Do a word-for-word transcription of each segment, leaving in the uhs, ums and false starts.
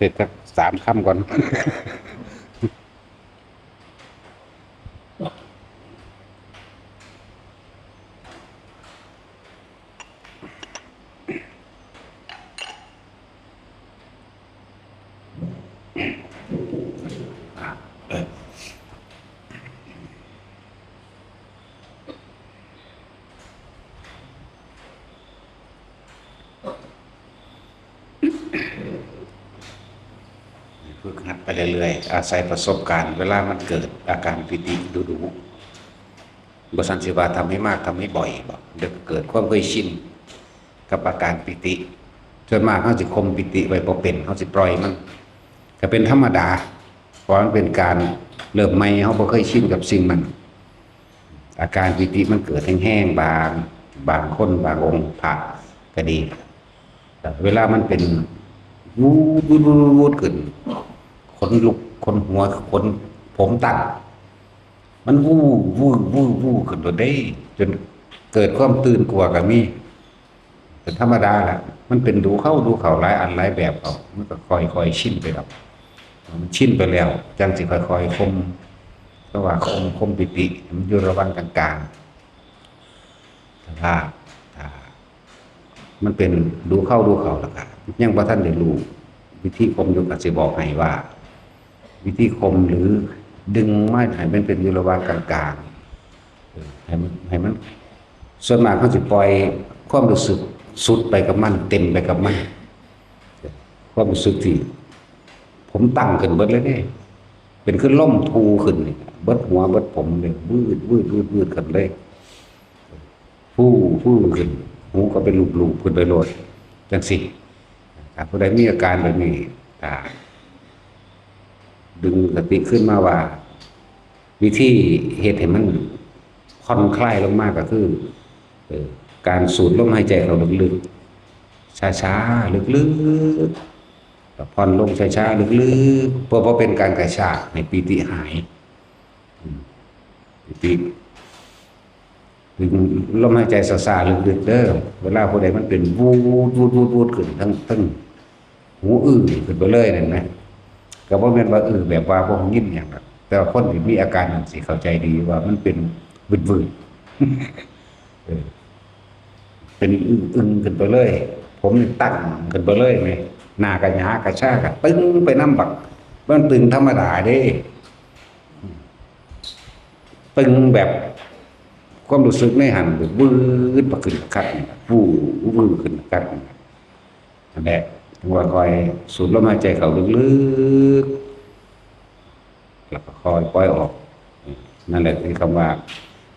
เฮ็ดจักสามคำก่อน ฝึกหัดไปเรื่อยๆ อาศัยประสบการณ์ เวลามันเกิดอาการปีติดุๆ บ่ซั้นสิว่าทำให้มาก ทำให้บ่อยบ่ เดี๋ยวเกิดความเคยชินกับอาการปีติ ส่วนมากเฮาสิข่มปีติไว้บ่เป็น เฮาสิปล่อยมัน ก็เป็นธรรมดา เพราะมันเป็นการเริ่มใหม่ เฮาบ่เคยชินกับสิ่งนั้น อาการปีติมันเกิดแฮงๆ บาง บางคน บางองค์พระก็ดี แต่เวลามันเป็น วูดๆๆๆ ขึ้น ขนลุก ขนหัว ขนผมตั้ง มัน วู วู วู วู ขึ้นโลดเด้ จนเกิดความตื่นกลัวก็มี เป็นธรรมดาแหละ มันเป็นดูเข้าดูเข้าหลายอันหลายแบบเอา มันก็ค่อยๆ ชินไปดอก มันชินไปแล้ว จั่งสิค่อยๆ ข่ม เพราะว่าข่ม ข่มปีติ มันอยู่ระหว่างกลางๆ แต่ว่าถ้ามันเป็นดูเข้าดูเข้าแล้วก็ยังบ่ทันได้รู้วิธีข่มอยู่ ก็สิบอกให้ว่า วิธีข่มหรือดึงมาให้มันเป็นอยู่ระหว่างกลางๆ เออ ให้มัน ให้มัน ส่วนมากเขาสิปล่อยความรู้สึกสุดไปกับมัน เต็มไปกับมัน ความรู้สึกที่ ผมตั้งขึ้นเบิดเลยเด้ เป็นคือลมพูขึ้นนี่ เบิดหัวเบิดผมเลย วืด วืด วืด วืดขึ้นเลย ฟู ฟูขึ้น หูก็เป็นลูบๆ ขึ้นไปโลด จั่งซี้ ถ้าผู้ใดมีอาการแบบนี้ ถ้า ดึงสติขึ้นมาว่า วิธีเฮ็ดให้มันผ่อนคลายลงมาก็คือ เอ่อ การสูดลมหายใจเข้าลึกๆ ช้าๆ ลึกๆ แล้วผ่อนลงช้าๆ ลึกๆ เพื่อบ่เป็นการกระชากให้ปีติหาย อืม ปีติ ดึงลมหายใจช้าๆ ลึกๆ เด้อ เวลาผู้ใดมันเป็น วูด วูด วูด วูด ขึ้นทั้ง ทั้งหูอื้อขึ้นไปเลยนั่นนะ ก็บ่แม่นว่าอื้อแบบว่าบ่ยินหยังดอก แต่ว่าคนที่มีอาการนั่นสิเข้าใจดีว่ามันเป็นวืดๆ เออ เป็นอึ้งๆ ขึ้นไปเลย ผมนี่ตั้งขึ้นไปเลยแหม หน้าก็หยากระชากะตึงไปนำบัก มันตึงธรรมดาเด้ ตึงแบบความรู้สึกในหั้น วืดไปขึ้นคักนี่ล่ะ ฟู วืดขึ้นคักนี่ล่ะ นั่นแหละ ถึงว่าคอยสูดลมหายใจเข้าลึกๆ แล้วก็คอยปล่อยออก นั่นแหละที่คำว่า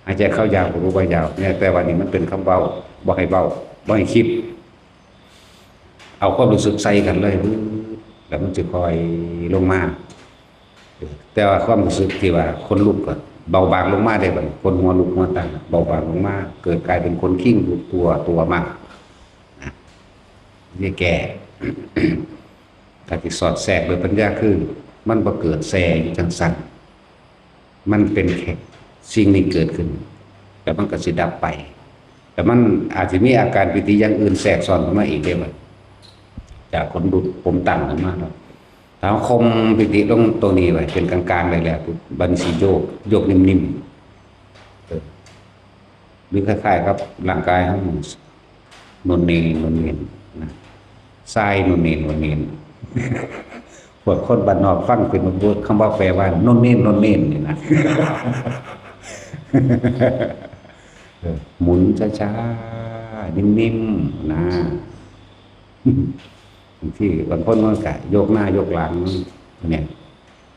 หายใจเข้ายาวก็รู้ว่ายาว เนี่ย แต่ว่านี่มันเป็นคำเว้า บ่ให้เว้า บ่ให้คิด เอาความรู้สึกใส่กันเลย วืด แล้วมันจะคอยลงมา แต่ว่าความรู้สึกที่ว่าขนลุกก็เบาบางลงมาได้บัดนี้ ขนหัวลุกหัวตั้งเบาบางลงมา เกิดกลายเป็นขนคิงลุกตัว ตัวมากนะ นี่แก้ ถ้าสิสอดแทรกโดยปัญญาคือ มันบ่เกิดแซ่อยู่จั่งซั้น มันเป็นแค่สิ่งนี้เกิดขึ้น แล้วมันก็สิดับไป แต่มันอาจสิมีอาการปีติอย่างอื่นแทรกซ้อนเข้ามาอีกได้บัด จากขนลุกผมตั้งขึ้นมาเนาะ ถ้าเฮาข่มปีติลงตัวนี้ไว้เป็นกลางๆ ได้แล้วปุ๊บ บัดนี้สิโยก โยกนิ่มๆ เออ หรือคล้ายๆ กับร่างกายเฮา โน่นนี่โน่นนี่นะ ทรายโน่นนี่โน่นนี่ พวกคนบ้านนอกฟังเป็นบ่ คำว่าแปลว่าโน่นนี่โน่นนี่นี่นะ เออ หมุนช้าๆ นิ่มๆ นะ บางทีบางคนมันก็โยกหน้าโยกหลังเนี่ย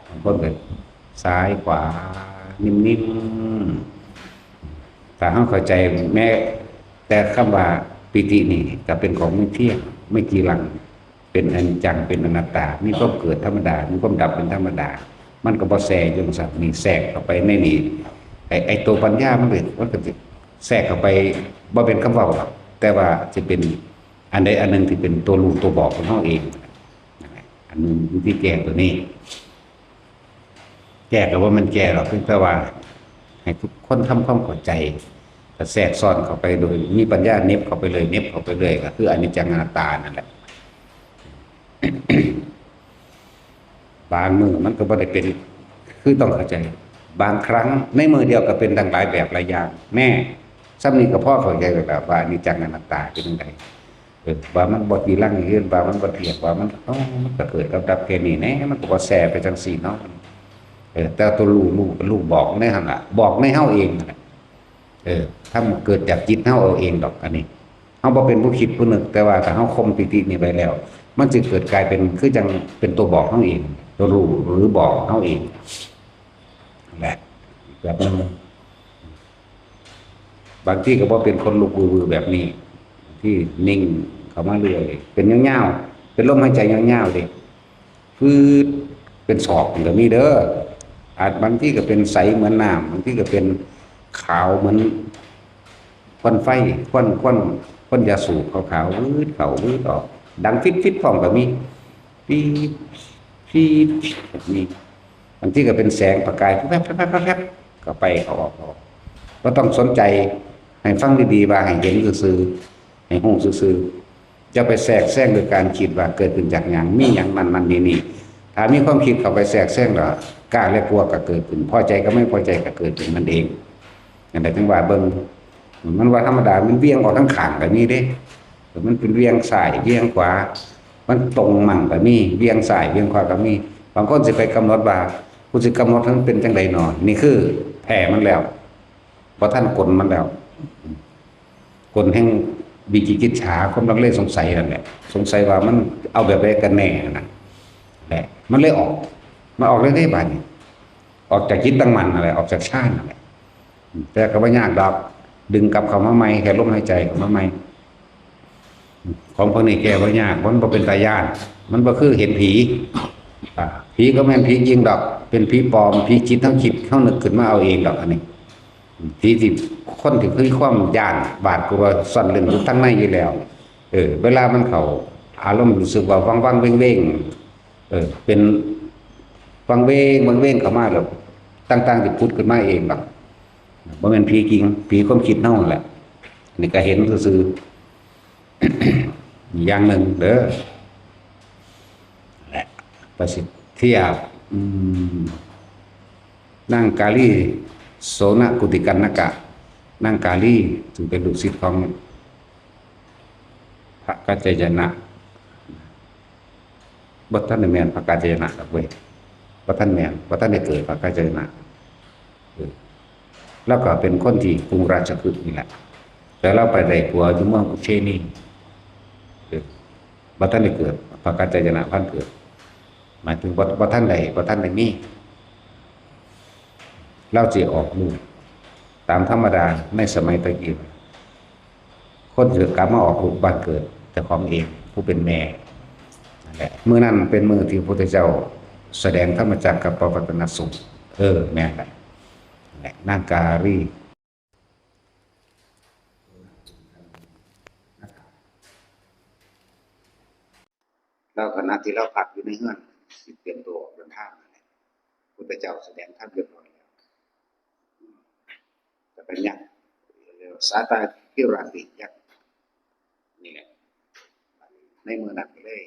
บางคนก็ซ้ายขวานิ่มๆ ถ้าเฮาเข้าใจแม้แต่คำว่าปีตินี่ก็เป็นของไม่เที่ยง ไม่จีรัง เป็นอนิจจัง เป็นอนัตตา มีความเกิดธรรมดา มีความดับเป็นธรรมดา มันก็บ่แซ่อยู่จั่งซั้น นี่แทรกเข้าไปในนี่ ไอ้ ไอ้ตัวปัญญามันก็ มันก็สิแทรกเข้าไป บ่เป็นคำเว้าหรอก แต่ว่าสิเป็นอันใดอันหนึ่งที่เป็นตัวรู้ตัวบอกของเฮาเอง นั่นแหละ อันหนึ่งวิธีแก้ตัวนี้ แก้ก็บ่แม่นแก้หรอก เพียงแต่ว่าให้ทุกคนทำความเข้าใจ ก็แทรกซ้อนเข้าไปโดยมีปัญญาเหน็บเข้าไปเลย เหน็บเข้าไปเลย ก็คืออนิจจังอนัตตานั่นแหละ เ บางมื้อมันก็บ่ได้เป็นคือต้องเข้าใจ บางครั้งในมื้อเดียวก็เป็นตั้งหลายแบบหลายอย่าง แน่ ส่ำนี้ก็พอเข้าใจแล้วล่ะว่าอนิจจังอนัตตาเป็นจั่งใด เออ ว่ามันบ่จีรังยืน ว่ามันบ่เที่ยง ว่ามัน อ๋อ มันก็เกิดกับดับแค่นี้แน่ มันก็บ่แซ่ไปจั่งซี้เนาะ เออ แต่ตัวรู้ รู้ รู้บอกในหั่นล่ะ บอกในเฮาเองนั่นแหละ เออ ถ้ามันเกิดจากจิตเฮาเอาเองดอก อันนี้ เฮาบ่เป็นผู้คิดผู้นึก แต่ว่าถ้าเฮาข่มปีตินี้ไว้แล้ว มันสิเกิดกลายเป็น คือจั่งเป็นตัวบอกเฮาเอง ตัวรู้หรือบอกเฮาเอง แหละ แบบนั้น บางทีก็บ่เป็นคนลุกวือๆแบบนี้ ที่นิ่งเข้ามาเรื่อย เป็นยาวๆ เป็นลมหายใจยาวๆเด้ ฟืด เป็นศอกก็มีเด้อ อาจบางทีก็เป็นใสเหมือนน้ำ บางทีก็เป็นขาวเหมือนควันไฟ ควัน ควัน ควันยาสูบขาวๆ วืดเข้า วืดออก ดังฟิดๆพร้อมก็มี ปี๊ด ปี๊ด แบบนี้ บางทีก็เป็นแสงประกาย แวบๆๆๆ เข้าไปเข้าออก เข้าออก บ่ต้องสนใจ ให้ฟังดีๆ ว่าให้เห็นซื่อๆ ให้ฮู้ซื่อๆ อย่าไปแทรกแซงโดยการคิดว่าเกิดขึ้นจากหยัง มีหยังนั่นนั่นนี่นี่ ถ้ามีความคิดเข้าไปแทรกแซงแล้ว กล้าและกลัวก็เกิดขึ้น พอใจกับไม่พอใจก็เกิดขึ้นนั่นเอง อันใดถึงว่าเบิ่ง มันว่าธรรมดา มันเวียงออกทั้งข้างก็มีเด้ มันเป็นเวียงซ้ายเวียงขวา มันตรงมั่งก็มี เวียงซ้ายเวียงขวาก็มี บางคนสิไปกำหนดว่า กูสิกำหนดให้มันเป็นจั่งใดหนอ นี่คือแพ้มันแล้ว บ่ทันกลมันแล้ว กลแห่งวิจิกิจฉา ความลังเลสงสัยนั่นแหละ สงสัยว่ามันเอาแบบใดกันแน่นั่นน่ะ แหละ มันเลยออก มันออกเลยเด้บาดนี้ ออกจากจิตตั้งมั่นนั่นแหละ ออกจากฌานนั่นแหละ แต่ก็บ่ยากดอก ดึงกลับเข้ามาใหม่ แค่ลมหายใจเข้ามาใหม่ ของพวกนี้แก้บ่ยาก มันบ่เป็นตาย้าน มันบ่คือเห็นผี อ่า ผีก็แม่นผีจริงดอก เป็นผีปลอม ผีจิตเฮาคิด เฮานึกขึ้นมาเอาเองดอก อันนี้ ผีที่ คนที่มีความย้านหวาดกลัวซ่อนเร้นอยู่ทางในอยู่แล้ว เออ เวลามันเข้าอารมณ์รู้สึกว่าวังๆเวงๆ เออ เป็นวังเวง วังเวงเข้ามาแล้ว ต่างๆที่ผุดขึ้นมาเองดอก บ่แม่นผีจริง ผีความคิดเฮานั่นแหละ อันนี้ก็เห็นซื่อๆ อย่างหนึ่งเด้อ แหละ ประสิทธิ์เทียบ อืม นางกาลี โสนกุติกัณณกะ นางกาลี ซึ่งเป็นลูกศิษย์ของพระกัจจายนะ บ่ทันได้แม่นพระกัจจายนะดอกเว้ย บ่ทันแม่น บ่ทันได้เกิดพระกัจจายนะ เออ แล้วก็เป็นคนที่กรุงราชคฤห์นี่แหละ แต่เราไปได้ผัวอยู่เมืองอุเชนี เออ บ่ทันได้เกิดพระกัจจายนะพันเกิด หมายถึงบ่ บ่ทันได้ บ่ทันได้มี เราสิออกลูก ตามธรรมดาในสมัยตะกี้ คนสิกลับมาออกลูกบ้านเกิดเจ้าของเอง ผู้เป็นแม่ นั่นแหละ มื้อนั้นเป็นมื้อที่พระพุทธเจ้าแสดงธรรมจักรกัปปวัตตนสูตร เออ แม่นแหละ นั่นแหละ นางกาลี แล้วขณะที่เราพักอยู่ในเฮือน สิเตรียมตัวออกเดินทางนั่นแหละ พุทธเจ้าแสดงธรรมเรียบร้อยแล้ว แต่เป็นยักษ์ สาตาคิราติยักษ์ นี่แหละ ในมื้อนั้นก็เลย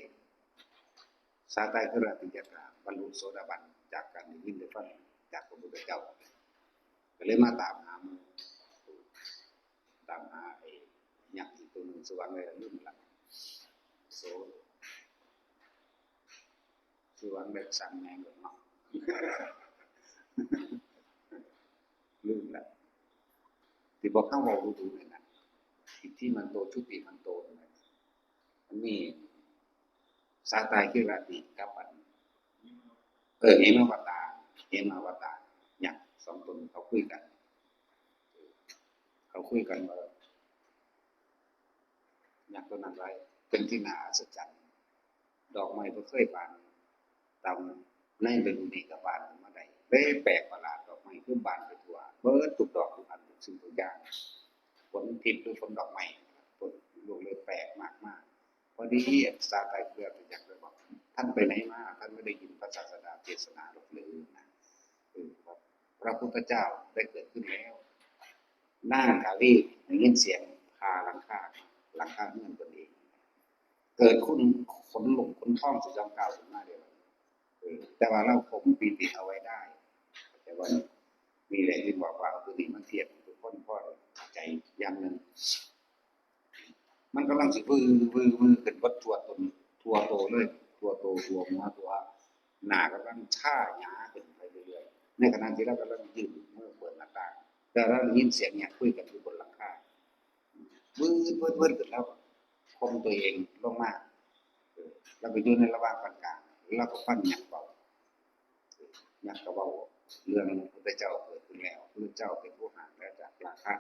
สาตาคิราติยักษ์ก็บรรลุโสดาบันจากการได้ยินได้ฟังจากพระพุทธเจ้า ก็เลยมาตามหาหมู่ ตามหาไอ้ยักษ์อีกตัวหนึ่ง ชื่อว่าอะไรลืมละ โส ชื่อว่าอะไรสั่งแมงเหรอเนาะ ลืมละ ที่บอกเข้าเว้าดูๆนั่นน่ะ อิทธิมันโต ชุติมันโตนั่นน่ะ มันมีสาตาคิราติกับอัน เออ เหมวัตตา เหมวัตตา ยักษ์สองตนเขาคุยกัน เขาคุยกันว่า ยักษ์ตัวนั้นไว้ เป็นที่น่าอัศจรรย์ ดอกไม้บ่เคยบานตามในฤดูนี้ก็บานขึ้นมาได้ เลยแปลกประหลาด ดอกไม้คือบานไปทั่ว เบิดทุกดอกทุกอันทุกสิ่งทุกอย่าง ฝนทิพย์หรือฝนดอกไม้ ฝนลูกเลยแปลกมากมาก พอดีสาตาคิราติยักษ์เลยบอก ท่านไปไหนมา ท่านไม่ได้ยินพระศาสดาเทศนาหรอกหรือนะ เออ พระพุทธเจ้าได้เกิดขึ้นแล้ว นางกาลีได้ยินเสียงผ่าหลังคา หลังคาเฮือนตนเอง เกิดขน ขนลุกขนพองสยองกล้าวขึ้นมาเลย เออ แต่ว่าเราข่มปีติเอาไว้ได้ แต่ว่านี่แหละที่บอกว่าเอาตัวนี้มาเทียบให้ทุกคนพอเข้าใจอย่างหนึ่ง มันกำลังสิวื้อวื้อวื้อขึ้นเบิดทั่วตน ทั่วโตเลย ทั่วโต ทั่วหัว ทั่วหน้ากำลังชาหยาขึ้นไปเรื่อยๆ ในขณะที่เรากำลังยื่นมือเปิดหน้าต่าง แต่เราได้ยินเสียงหยังคุยกันอยู่บนหลังคา วืดวืดวืดขึ้น แล้วก็ข่มตัวเองลงมา เออ แล้วก็อยู่ในระหว่างปานกลาง แล้วก็ฟังหยังเว้า หยังก็เว้าเรื่องพระพุทธเจ้าเกิดขึ้นแล้ว พระพุทธเจ้าเป็นผู้ห่างไกลจากราคะ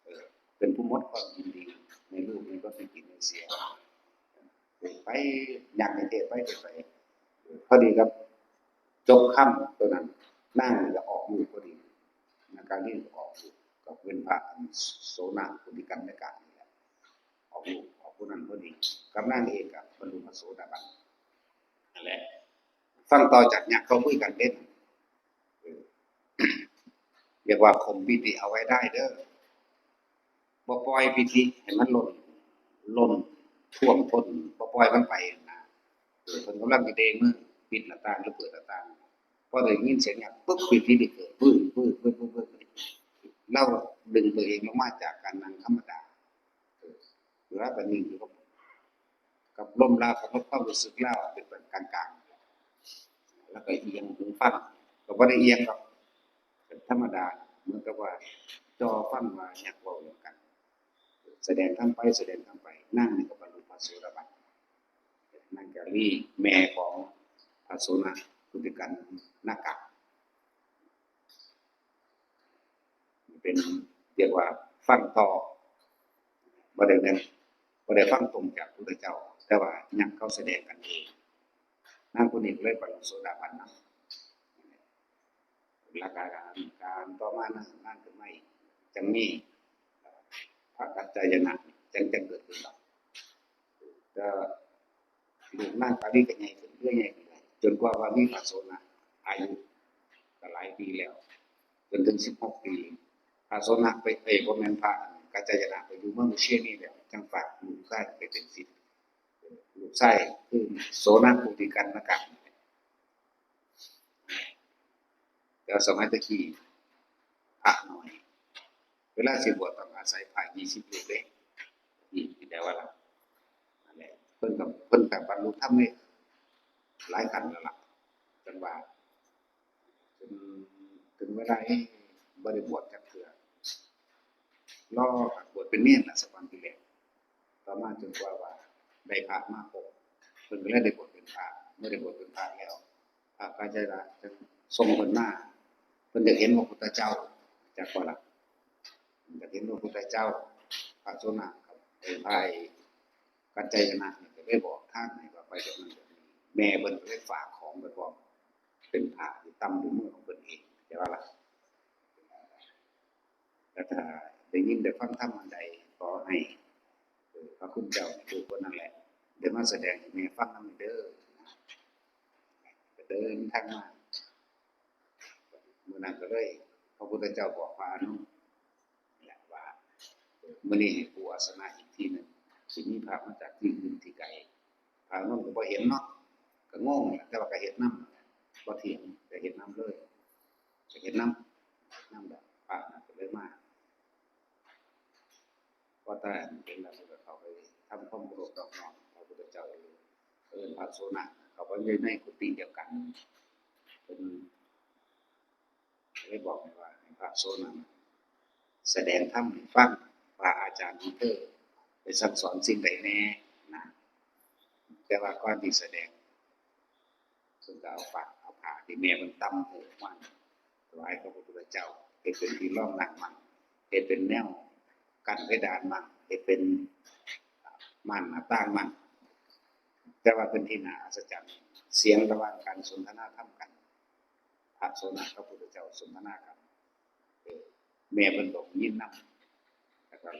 เออ เป็นผู้หมดความยินดีในรูป ในรส ในกลิ่น ในเสียง ไป หยังก็เทศน์ไป เทศน์ไป เออ พอดีกับ จบคำตัวนั้น นางนี่ก็ออกลูกพอดี นางกาลีก็ออกลูก ก็เป็นพระโสณกุติกัณณกะนี่แหละ ออกลูก ออกผู้นั้นพอดี กับนางเอกก็บรรลุพระโสดาบันนั่นแหละ ฟังต่อจากยักษ์เขาคุยกันเด่น เออ เรียกว่าข่มปีติเอาไว้ได้เด้อ บ่ปล่อยปีติให้มันล้น ล้นท่วมท้น บ่ปล่อยมันไปนะ เออ เพิ่นกำลังสิเด้มือปิดหน้าต่างหรือเปิดหน้าต่าง พอได้ยินเสียงหยังปุ๊บ ปีติได้เกิด วืดวืดวืดวืดวืด เราดึงตัวเองลงมาจากการนั่งธรรมดา เออ แล้วก็นิ่งอยู่กับ กับลมลาว กับความรู้สึกลาวเป็นแบบกลางๆ แล้วก็เอียงหูฟัง ก็บ่ได้เอียงหรอก เป็นธรรมดา เหมือนกับว่าจ่อฟังว่ายักษ์เว้าหยังกัน แสดงธรรมไป แสดงธรรมไป นางนี่ก็บรรลุพระโสดาบัน นางกาลี แม่ของพระโสณกุติกัณณกะ เป็น เรียกว่าฟังต่อ บ่ได้แม่น บ่ได้ฟังตรงจากพระพุทธเจ้า แต่ว่ายักษ์เขาแสดงกันเอง นางผู้นี้ก็เลยบรรลุโสดาบันนะ แล้วก็การต่อมานั้น นานขึ้นมาอีก จั่งมีพระกัจจายนะ จั่ง จั่งเกิดขึ้นดอก แต่ลูกนางกาลีก็ใหญ่ขึ้นเรื่อยๆ ใหญ่ขึ้นเรื่อย จนกว่าว่ามีพระโสณะ อายุก็หลายปีแล้ว จนถึงสิบหกปี พระโสณะไป เอ้ย บ่แม่น พระกัจจายนะไปอยู่เมืองอุเชนีแล้ว จั่งฝากลูกชายไปเป็นศิษย์ ลูกชายคือโสณกุติกัณณกะ แต่สมัยตะกี้พระน้อย เวลาสิบวชต้องอาศัยพระยี่สิบรูปเด้ นี่แต่ว่าละ นั่นแหละ เพิ่นก็ เพิ่นก็บรรลุธรรมนี่หลายขั้นแล้วล่ะ จั่งว่า ถึง ถึงเวลานี้บ่ได้บวชจักเทื่อ รอ บวชเป็นเณรน่ะ สักวันที่แล้ว ต่อมาจนกว่าว่าได้พระมาครบ เพิ่นก็เลยได้บวชเป็นพระ เมื่อได้บวชเป็นพระแล้ว พระกัจจายนะจึงส่งเพิ่นมา เพิ่นอยากเห็นพระพุทธเจ้า จักว่าล่ะ อยากเห็นพระพุทธเจ้า พระโสณะกับไอ้พระกัจจายนะนี่ก็เลยบอกทางให้ว่าไปแบบนั้นแบบนี้ แม่เพิ่นก็เลยฝากของไปพร้อม เป็นพระที่ตำด้วยมือของเพิ่นเอง แต่ว่าล่ะ แล้วถ้าได้ยินได้ฟังธรรมอันใด ขอให้ เอ่อ พระคุณเจ้าผู้คนนั่นแหละ ได้มาแสดงให้แม่ฟังนำเด้อ ก็เดินทางมา มื้อนั้นก็เลย พระพุทธเจ้าบอกพระอานนท์แหละว่า เอ่อ มื้อนี้ให้ปูอาสนะอีกที่หนึ่ง สิมีพระมาจากที่อื่นที่ไกล พระอานนท์ก็บ่เห็นเนาะ ก็งงแหละ แต่ว่าก็เฮ็ดนำ บ่เถียง ก็เฮ็ดนำเลย ก็เฮ็ดนำ นำแบบ พระนั้นก็เลยมา พอตายเห็นแล้ว เพิ่นก็เข้าไปทำความเคารพนอบน้อมพระพุทธเจ้า เอิ้นพระโสณะเข้าไปในกุฏิเดียวกัน เพิ่นเลยบอกให้ว่า ให้พระโสณะแสดงธรรมให้ฟัง ว่าอาจารย์ของเธอไปสั่งสอนสิ่งใดแน่นะ แต่ว่าก่อนที่แสดง เพิ่นก็เอาผ้า เอาผ้าที่แม่เพิ่นตำให้มันถวายพระพุทธเจ้า เฮ็ดเป็นที่รองนั่งมัน เฮ็ดเป็นแนวกั้นเพดานมัน เฮ็ดเป็นม่านหน้าต่างมัน แต่ว่าเป็นที่น่าอัศจรรย์ เสียงระหว่างการสนทนาธรรมกัน พระโสณะกับพระพุทธเจ้าสนทนากัน เออ แม่เพิ่นก็ได้ยินนำ แล้วก็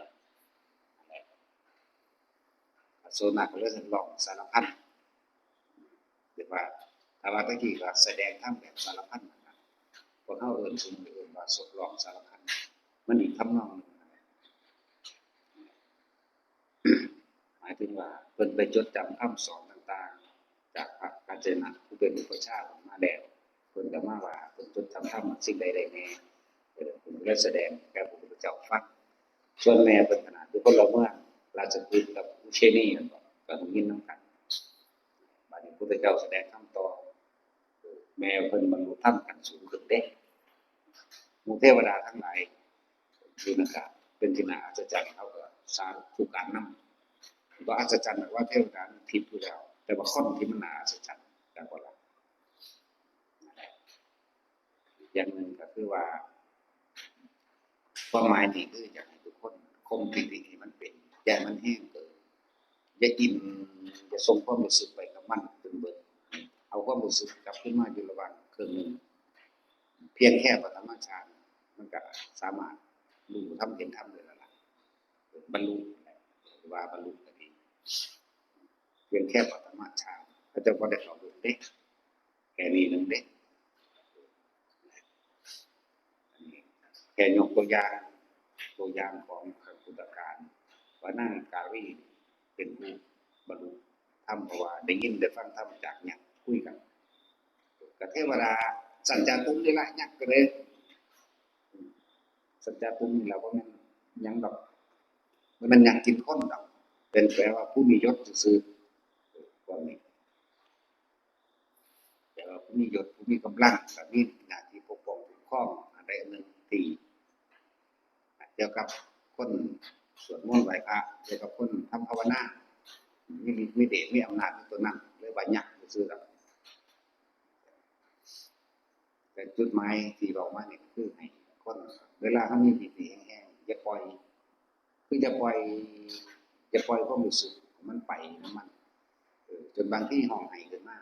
พระโสณะก็เลยร้องสารพัน เรียกว่า ถ้าว่าตะกี้ก็แสดงธรรมแบบสารพันนะ พวกเฮาเอิ้น ซุมื้อนี้เอิ้นว่าสดร้องสารพัน มันอีกทำนองหนึ่งนะ หมายถึงว่าเพิ่นไปจดจำคำสอนต่าง จากพระกาญจนะผู้เป็นอุปัชฌาย์ออกมาแล้ว เพิ่นก็มาว่าเพิ่นจดจำธรรมสิ่งใดได้แน่ เออ เพิ่นก็เลยแสดงแก่พระพุทธเจ้าฟัง ส่วนแม่เพิ่นขนาดอยู่คนละเมือง ราชคฤห์กับอุเชนีย์ ก็ ก็ได้ยินนำกัน บัดนี้พระพุทธเจ้าแสดงธรรมต่อ แม่เพิ่นบรรลุธรรมขั้นสูงขึ้นเด้ หมู่เทวดาทั้งหลายอยู่นั่นก็เป็นที่น่าอัศจรรย์ เขาก็สาธุการนำ บ่อัศจรรย์ดอกว่าเทวดามันผิดอยู่แล้ว แต่ว่าคนที่มันน่าอัศจรรย์ จักว่าล่ะ อย่างหนึ่งก็คือว่า ความหมายนี่คืออยากให้ทุกคนข่มปีติให้มันเป็น อย่าให้มันแฮงเกิน อย่าอิ่ม อย่าส่งความรู้สึกไปกับมันจนเบิด เอาความรู้สึกกลับคืนมาอยู่ระหว่างครึ่งหนึ่ง เพียงแค่ปฐมฌาน มันก็สามารถรู้ธรรมเห็นธรรมได้แล้วล่ะ บรรลุ ว่าบรรลุก็ดี เพียงแค่ปฐมฌาน เขาเจ้าบ่ได้เข้าถึงเด้ แค่นี้หนึ่งเด้ อันนี้แค่ยกตัวอย่าง ตัวอย่างของครั้งพุทธกาล ว่านางกาลีเป็นผู้บรรลุธรรม เพราะว่าได้ยินได้ฟังธรรมจากยักษ์คุยกัน ก็เทวดาสัญจาตุมนี่ละ ยักษ์ก็เลย สัญจาตุมนี่ละ บ่แม่นหยังดอก บ่แม่นยักษ์กินคนดอก เป็นแปลว่าผู้มียศซื่อๆ พวกนี้ แต่ว่าผู้มียศ ผู้มีกำลัง ก็มีหน้าที่ปกป้องคุ้มครองอันใดอันหนึ่งที่เกี่ยวกับคนสวดมนต์ไหว้พระ เกี่ยวกับคนทำภาวนา มีฤทธิ์มีเดช มีอำนาจในตัวนั้น เลยว่ายักษ์ซื่อๆดอก แต่จุดหมายที่บอกมานี่ก็คือให้คน เวลาเขามีปีติแฮงๆ อย่าปล่อย คืออย่าปล่อย อย่าปล่อยความรู้สึกมันไปนำมัน เออ จนบางทีฮ้องไห้ขึ้นมา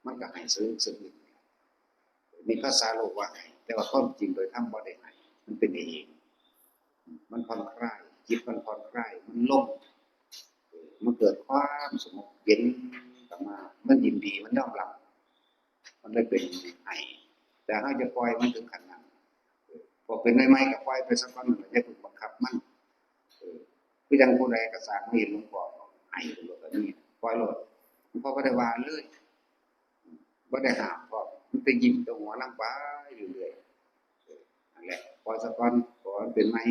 มันก็ไห้สะอึกสะอื้น นี่ภาษาโลกว่าไห้ แต่ว่าความจริงโดยธรรมบ่ได้ไห้ มันเป็นเอง มันผ่อนคลาย จิตมันผ่อนคลาย มันโล่ง เออ มันเกิดความสงบเย็นกลับมา มันยินดี มันยอมรับ มันเลยเป็นไห้ แต่เราจะปล่อยมันถึงขั้นนั้น เออ พอเป็นใหม่ๆ ก็ปล่อยไปซะก่อน อย่าเพิ่งบังคับมัน เออ คือจั่งผู้ใดก็สร้างมาเห็นหลวงพ่อไห้โลด ก็มี ปล่อยโลด หลวงพ่อบ่ได้ว่าเลย บ่ได้ห้ามพร้อม มันแต่ยิ้มแต่หัวลำไปเรื่อยๆ เออ นั่นแหละ ปล่อยซะก่อน เพราะว่ามันเป็นใหม่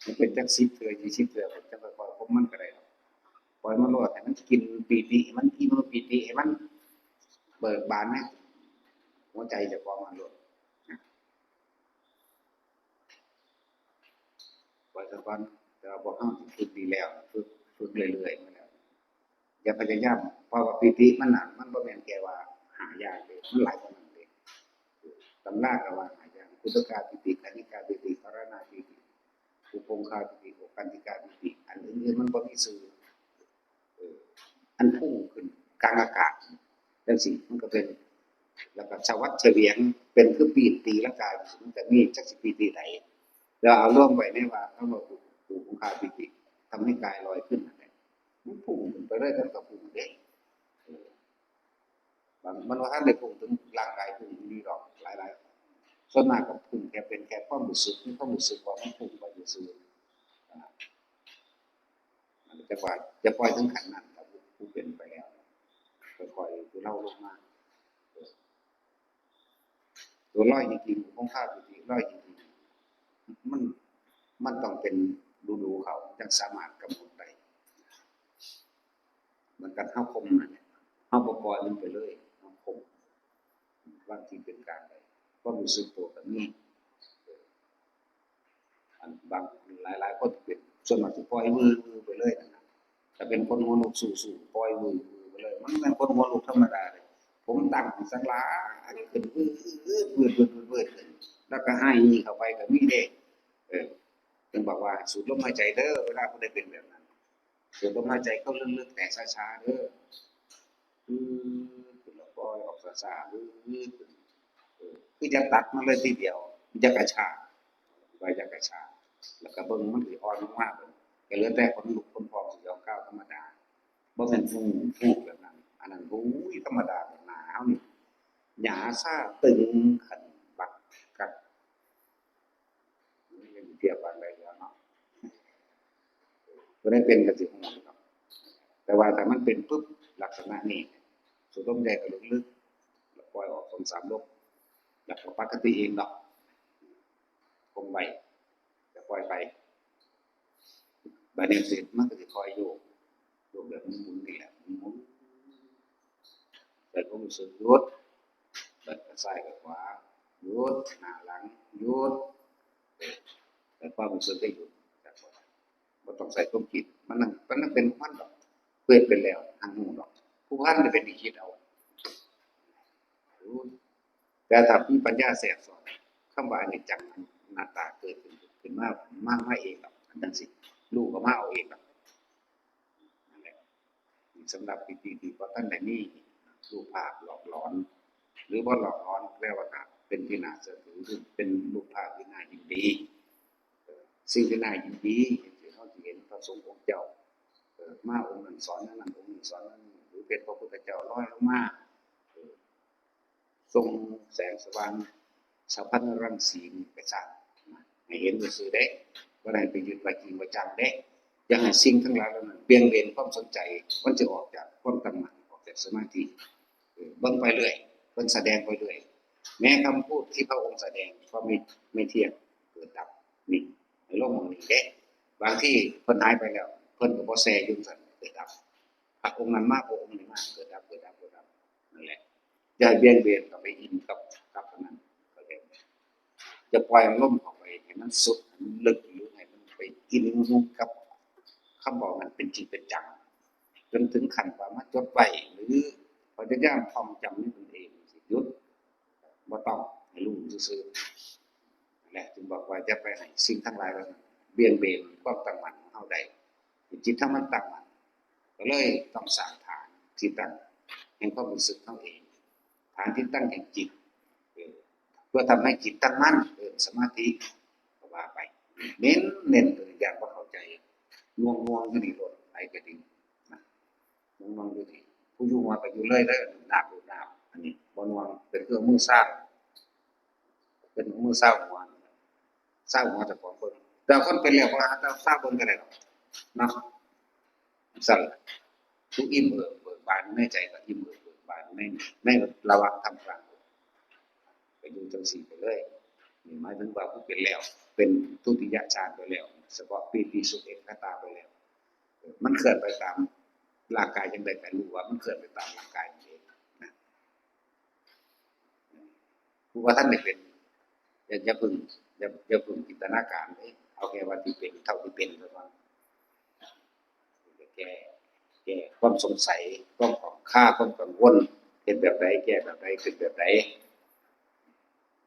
มันเป็นจักสิบเทื่อ ยี่สิบเทื่อ ผมจะค่อยๆ ผมมันก็ได้ดอก ปล่อยมันโลด ให้มันกินปีติ ให้มันอิ่มปีติ ให้มันเบิกบานในหัวใจเจ้าของมันโลด ปล่อยซะก่อน แต่ว่าพวกเราสิฝึกดีแล้ว ฝึก ฝึกเรื่อยๆ มาแล้ว อย่าพยายาม เพราะว่าปีติมันน่ะ มันบ่แม่นแค่ว่าห้าอย่างเด้ มันหลายกว่านั้นเด้ ตำราก็ว่าห้าอย่าง อุทกาปีติ คณิกาปีติ ครหาปีติ อุปงคาปีติ โอคันติกาปีติ อันอื่นๆ มันบ่มีชื่อ เออ อันพุ่งขึ้นกลางอากาศจั่งซี้ มันก็เป็น แล้วก็สวัสดเฉวียง เป็นคือปีนตีลังกา มันก็มีจักสิปีติใด แล้วเอารวมไว้ในว่าคำว่าอุปงคาปีติ ทำให้กายลอยขึ้นนั่นแหละ มันพุ่งขึ้นไปเลย มันก็พุ่งเด้ เออ บาง มันบ่ทันได้พุ่งถึงร่างกายพุ่งอยู่ดอก หลายๆ ส่วนมากก็พุ่งแค่เป็นแค่ความรู้สึก มีความรู้สึกว่ามันพุ่งไปซื่อๆ อ่า จะปล่อย จะปล่อยถึงขั้นนั้นครับ ผู้เป็นไปแล้ว ค่อยๆ ผู้เล่าลงมา ตัวลอยจริงๆ ของข้าปีติลอยจริงๆ มัน มันต้องเป็นฤดูเขาจั่งสามารถกำหนดได้ เหมือนกับเฮาข่มนั่นแหละ เฮาบ่ปล่อยมันไปเลย เฮาข่ม บางทีเป็นการใด ความรู้สึกตัวก็มี อันบาง หลายๆ คนเป็น ส่วนมากสิปล่อยวือๆ ไปเลยนั่นน่ะ ถ้าเป็นคนหัวลุกสู้ๆ ปล่อยวือๆ ไปเลย มันแม่นคนหัวลุกธรรมดาเลย ผมตั้งสักหลายขึ้น วืดๆ วืดๆ วืดๆ ขึ้น แล้วก็หายเข้าไปก็มีเด้ เออ ถึงบอกว่าสูดลมหายใจเด้อ เวลาผู้ใดเป็นแบบนั้น สูดลมหายใจเข้าลึกๆ แต่ช้าๆ เด้อ อืด ขึ้นแล้วปล่อยออกช้าๆ อืด ขึ้น เออ คืออย่าตัดมันเลยทีเดียว อย่ากระชาก ว่าอย่ากระชาก แล้วก็เบิ่งมันสิอ่อนลงมา เบิ่ง ก็เหลือแต่ขนลุกขนพองสยองกราวธรรมดา บ่แม่นฟู ฟูแบบนั้น อันนั้น โอ้ย ธรรมดา หนาเฮานี่ หญ้าซาตึง คันบักกัด เทียบกันได้แล้วเนาะ ผู้ใดเป็นก็สิฮู้เนาะ แต่ว่าถ้ามันเป็นปุ๊บ ลักษณะนี้ สูดลมใหญ่เข้าลึกๆ แล้วปล่อยออกสองสามลม แล้วก็ปกติเองดอก คงไว้ จะปล่อยไป บาดนี้สิมันก็สิคอยโยก โยกแบบหมุนๆนี่แหละ หมุนๆ ใส่ความรู้สึกหยุด เปิดไปซ้ายไปขวา หยุด หน้าหลัง หยุด เออ แต่ความรู้สึกได้หยุด บ่ต้องใส่ความคิด มันนั่ง มันนั่งเป็นควันดอก เพื่อนเป็นแล้ว ทางหูดอก ผู้พันจะเป็นที่คิดเอา แต่ถ้ามีปัญญาแทรกซ้อน คำว่าอนิจจัง อนัตตาเกิดขึ้น ขึ้นมา มา มาเองดอก อันจังสิ รู้ก็มาเอาเองดอก นั่นแหละ สำหรับพิธีที่บ่ทันได้มีรูปภาพหลอกหลอน หรือบ่หลอกหลอน แปลว่าก็เป็นที่น่าเชื่อถือ เป็นรูปภาพที่น่ายินดี เอ่อ สิ่งที่น่ายินดี ที่เฮาสิเห็นพระสงฆ์องค์เจ้า เอ่อ มาองค์นั้นสอนแนวนั้น องค์นี้สอนแนวนี้ หรือเป็นพระพุทธเจ้าลอยลงมา เอ่อ ส่งแสงสว่าง สะพันรังสีไปสร้าง ให้เห็นซื่อๆเด้ บ่ได้ไปยึดว่าจริงว่าจังเด้ อย่าให้สิ่งทั้งหลายเหล่านั้นเบี่ยงเบนความสนใจ มันจะออกจากความตั้งมั่น ออกจากสมาธิ เออ เบิ่งไปเรื่อย เพิ่นแสดงไปเรื่อย แม้คำพูดที่พระองค์แสดงก็ไม่ ไม่เที่ยง เกิดดับ นี่ ให้ลงหม่องนี้เด้ บางทีเพิ่นหายไปแล้ว เพิ่นก็บ่แซ่อยู่ซั่น เกิดดับ พระองค์นั้นมา พระองค์นี้มา เกิดดับ เกิดดับ เกิดดับ นั่นแหละ อย่าเบี่ยงเบนเข้าไปอินกับ กับอันนั้น เข้าใจไหม อย่าปล่อยอารมณ์เข้าไปให้มันสุด ให้มันลึก หรือให้มันไปกินกับคำบอกนั้นเป็นจริงเป็นจัง จนถึงขั้นว่ามาจดไว้ หรือพยายามท่องจำในตนเอง สิหยุด บ่ต้อง ให้รู้ซื่อๆ นั่นแหละ จึงบอกว่าอย่าไปให้สิ่งทั้งหลายเหล่านั้นเบี่ยงเบนความตั้งมั่นของเฮาได้ จิตถ้ามันตั้งมั่น ก็เลยต้องสร้างฐานที่ตั้งแห่งความรู้สึกเฮาเอง ฐานที่ตั้งแห่งจิต เออ เพื่อทำให้จิตตั้งมั่น เออ สมาธิ ก็ว่าไป เน้น เน้นตัวอย่างว่าเข้าใจ ง่วงๆอยู่นี่โลด ไปก็ดี นะ ง่วงๆอยู่นี่ ผู้อยู่หัวก็อยู่เลยเด้อ หนาบหนาบ อันนี้บ่ง่วง เป็นเครื่องมือสร้าง เป็นมือเศร้าหัว เศร้าหัวเจ้าของเบิ่ง แต่คนเป็นแล้วบ่หาเศร้าเบิ่งก็ได้ดอก เนาะ ซั่นล่ะ ผู้อิ่มเอิบเบิกบานในใจก็อิ่มเอิบเบิกบานใน ในระหว่างท่ามกลาง ก็อยู่จังซี่ไปเลย นี่หมายถึงว่าผู้เป็นแล้ว เป็นทุติยฌานไปแล้ว เฉพาะปีติสุขเอกคตาไปแล้ว เออ มันเคลื่อนไปตามร่างกายจังใดก็รู้ว่ามันเคลื่อนไปตามร่างกายนั่นเองนะ ผู้ว่าท่านได้เป็น อย่า อย่าเพิ่ง อย่า อย่าเพิ่งจินตนาการเลย เอาแค่ว่าที่เป็นเท่าที่เป็นซะก่อน แก้ แก้ความสงสัย ความข้องคา ความกังวล เป็นแบบใด แก้แบบใด เป็นแบบใด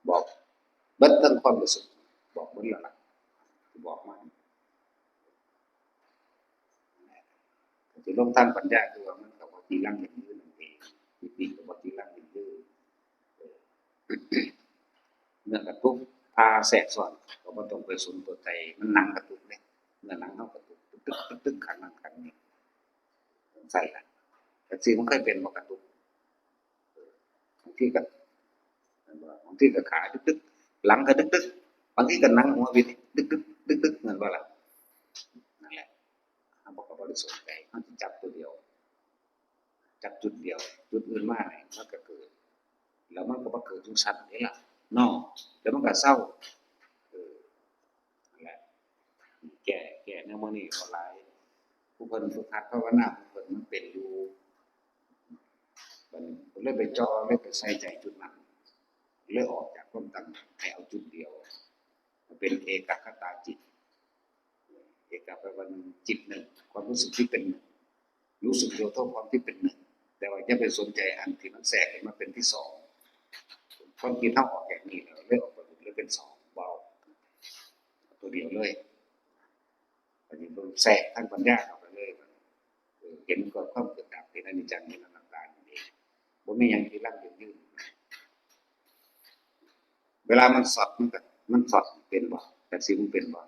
บอกเบิดทั้งความรู้สึก บอกเบิดแล้วล่ะ บอกมา สิลงทางปัญญา คือว่ามันก็บ่จีรังยั่งยืนนั่นเอง ปีติก็บ่จีรังยั่งยืน เออ เมื่อกระตุกพาแทรกซ้อน ก็บ่ต้องไปสนตัวใจ มันหนังกระตุกเด้ เมื่อหนังเฮากระตุก ตึกๆ ตึกๆ ข้างนั้นข้างนี้ จั่งซั้นล่ะ จั่งซี้มันเคยเป็นบ่กระตุก บางทีก็ บางทีก็ขาตึกๆ หลังก็ตึกๆ บางทีก็หนังหัวบิดตึกๆ ตึกๆ แม่นบ่ล่ะ นั่นแหละ เฮาบ่ ก็บ่ได้สนใจ เฮาสิจับตัวเดียว จับจุดเดียว จุดอื่นมานี่มันก็เกิด แล้วมันก็บ่เกิดจั่งซั้นเด้ล่ะ เนาะ แล้วมันก็เซา เออ นั่นแหละ แก้ แก้แนวมื้อนี้ก็หลาย ผู้เพิ่นฝึกหัดภาวนา ผู้เพิ่นมันเป็นอยู่ บัดนี้เพิ่นเลยไปจ่อ เลยไปใส่ใจจุดนั้น เลยออกจากความตั้งมั่น ให้เอาจุดเดียว เป็นเอกัคคตาจิต เอกะแปลว่าหนึ่ง จิตหนึ่ง ความรู้สึกที่เป็นหนึ่ง รู้สึกตัวทั่วพร้อมที่เป็นหนึ่ง แต่ว่าอย่าไปสนใจอันที่มันแทรกขึ้นมาเป็นที่สอง ความคิดเฮาออกจากนี้แล้ว เลยออกไปเลยเป็นสอง บ่เอา ตัวเดียวเลย อันนี้มันแทรกทางปัญญาเข้าไปเลย เออ เห็นก่อนความเกิดดับ เห็นอนิจจัง เห็นอนัตตานั่นเอง บ่มีหยังจีรังยั่งยืน เวลามันช็อต มันก็ มันช็อตเป็นบ่ จั่งซี้มันเป็นบ่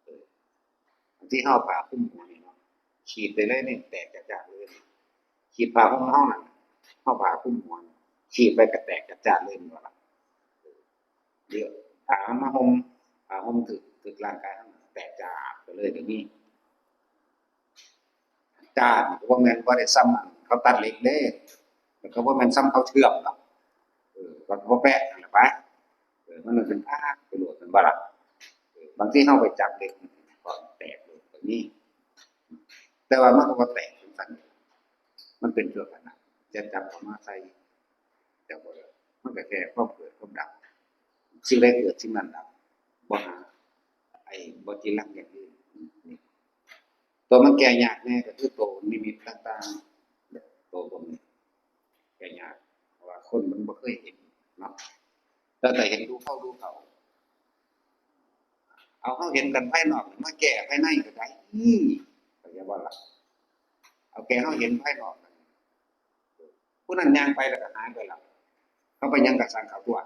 เออ ที่เฮาผ้าคลุมหัวนี่เนาะ ขีดไปเลยนี่แตกจ้าๆเลย ขีดผ้าห่มเฮานั่น เฮาผ้าคลุมหัว ขีดไปก็แตกจ้าๆเลย แม่นบ่ล่ะ เดี๋ยวผ้าเฮามาห่ม ผ้าห่มถืก ถืกร่างกายเฮาแตกจ้าไปเลย เดี๋ยวนี้ จ้านี่ก็บ่แม่นบ่ได้ซ่ำอันค เขาตัดเหล็กเด้ แล้วก็บ่แม่นส่ำเขาเชื่อมดอก เออ ก็บ่แปะนั่นแหละไป เออ มันเป็นภาพไปโลด แม่นบ่ล่ะ เออ บางทีเราไปจับเหล็กก็แตกเลยก็มี แต่ว่ามันก็บ่แตกจังซั่น มันเป็นชั่วขณะ จะจับเอามาใส่ จับบ่ได้ มันก็แค่ความเกิดความดับ สิ่งใดเกิดสิ่งนั้นดับ บ่หา ไอ้ บ่จีรังอย่างอื่น นี่ ตัวมันแก้ยากแน่ก็คือตัวนิมิตต่างๆ ตัวพวกนี้ แก้ยาก เพราะว่าคนมันบ่เคยเห็นเนาะ แต่ถ้าเห็นรู้เข้ารู้เขา เอาเขาเห็นกันภายนอกมาแก้ภายในก็ได้ อืม เข้าใจบ่ล่ะ เอาแก้เขาเห็นภายนอก ผู้นั้นย่างไปแล้วก็หายไปแล้ว เขาไปหยังกับสังเขาตัว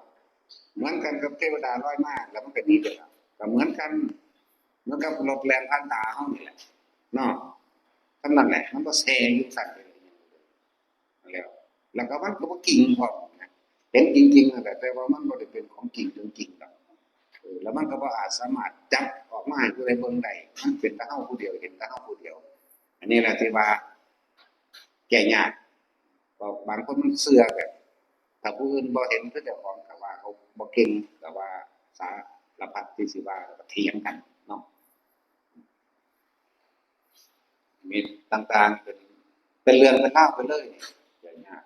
เหมือนกันกับเทวดาลอยมาแล้วมันก็หนีไปแล้ว ก็เหมือนกัน เหมือนกับรถแล่นผ่านตาเขานี่แหละ เนาะ เท่านั้นแหละ มันก็แซ่อยู่สั่นไปเลย แล้ว แล้วก็มันก็บ่จริงพร้อมนะ เห็นจริงๆนั่นแหละ แต่ว่ามันบ่ได้เป็นของจริงเรื่องจริงดอก เออ แล้วมันก็บ่อาจสามารถจับออกมาให้ผู้ใดเบิ่งได้ มันเป็นแต่เฮาผู้เดียว เห็นแต่เฮาผู้เดียว อันนี้แหละที่ว่าแก้ยาก ก็บางคนมันเชื่อแบบ ถ้าผู้อื่นบ่เห็นคือเจ้าของก็ว่าเขาบ่เก่ง ก็ว่าสารพัดที่สิว่า แล้วก็เถียงกันเนาะ มีต่างๆ เป็น เป็นเรื่องเป็นราวไปเลย แก้ยาก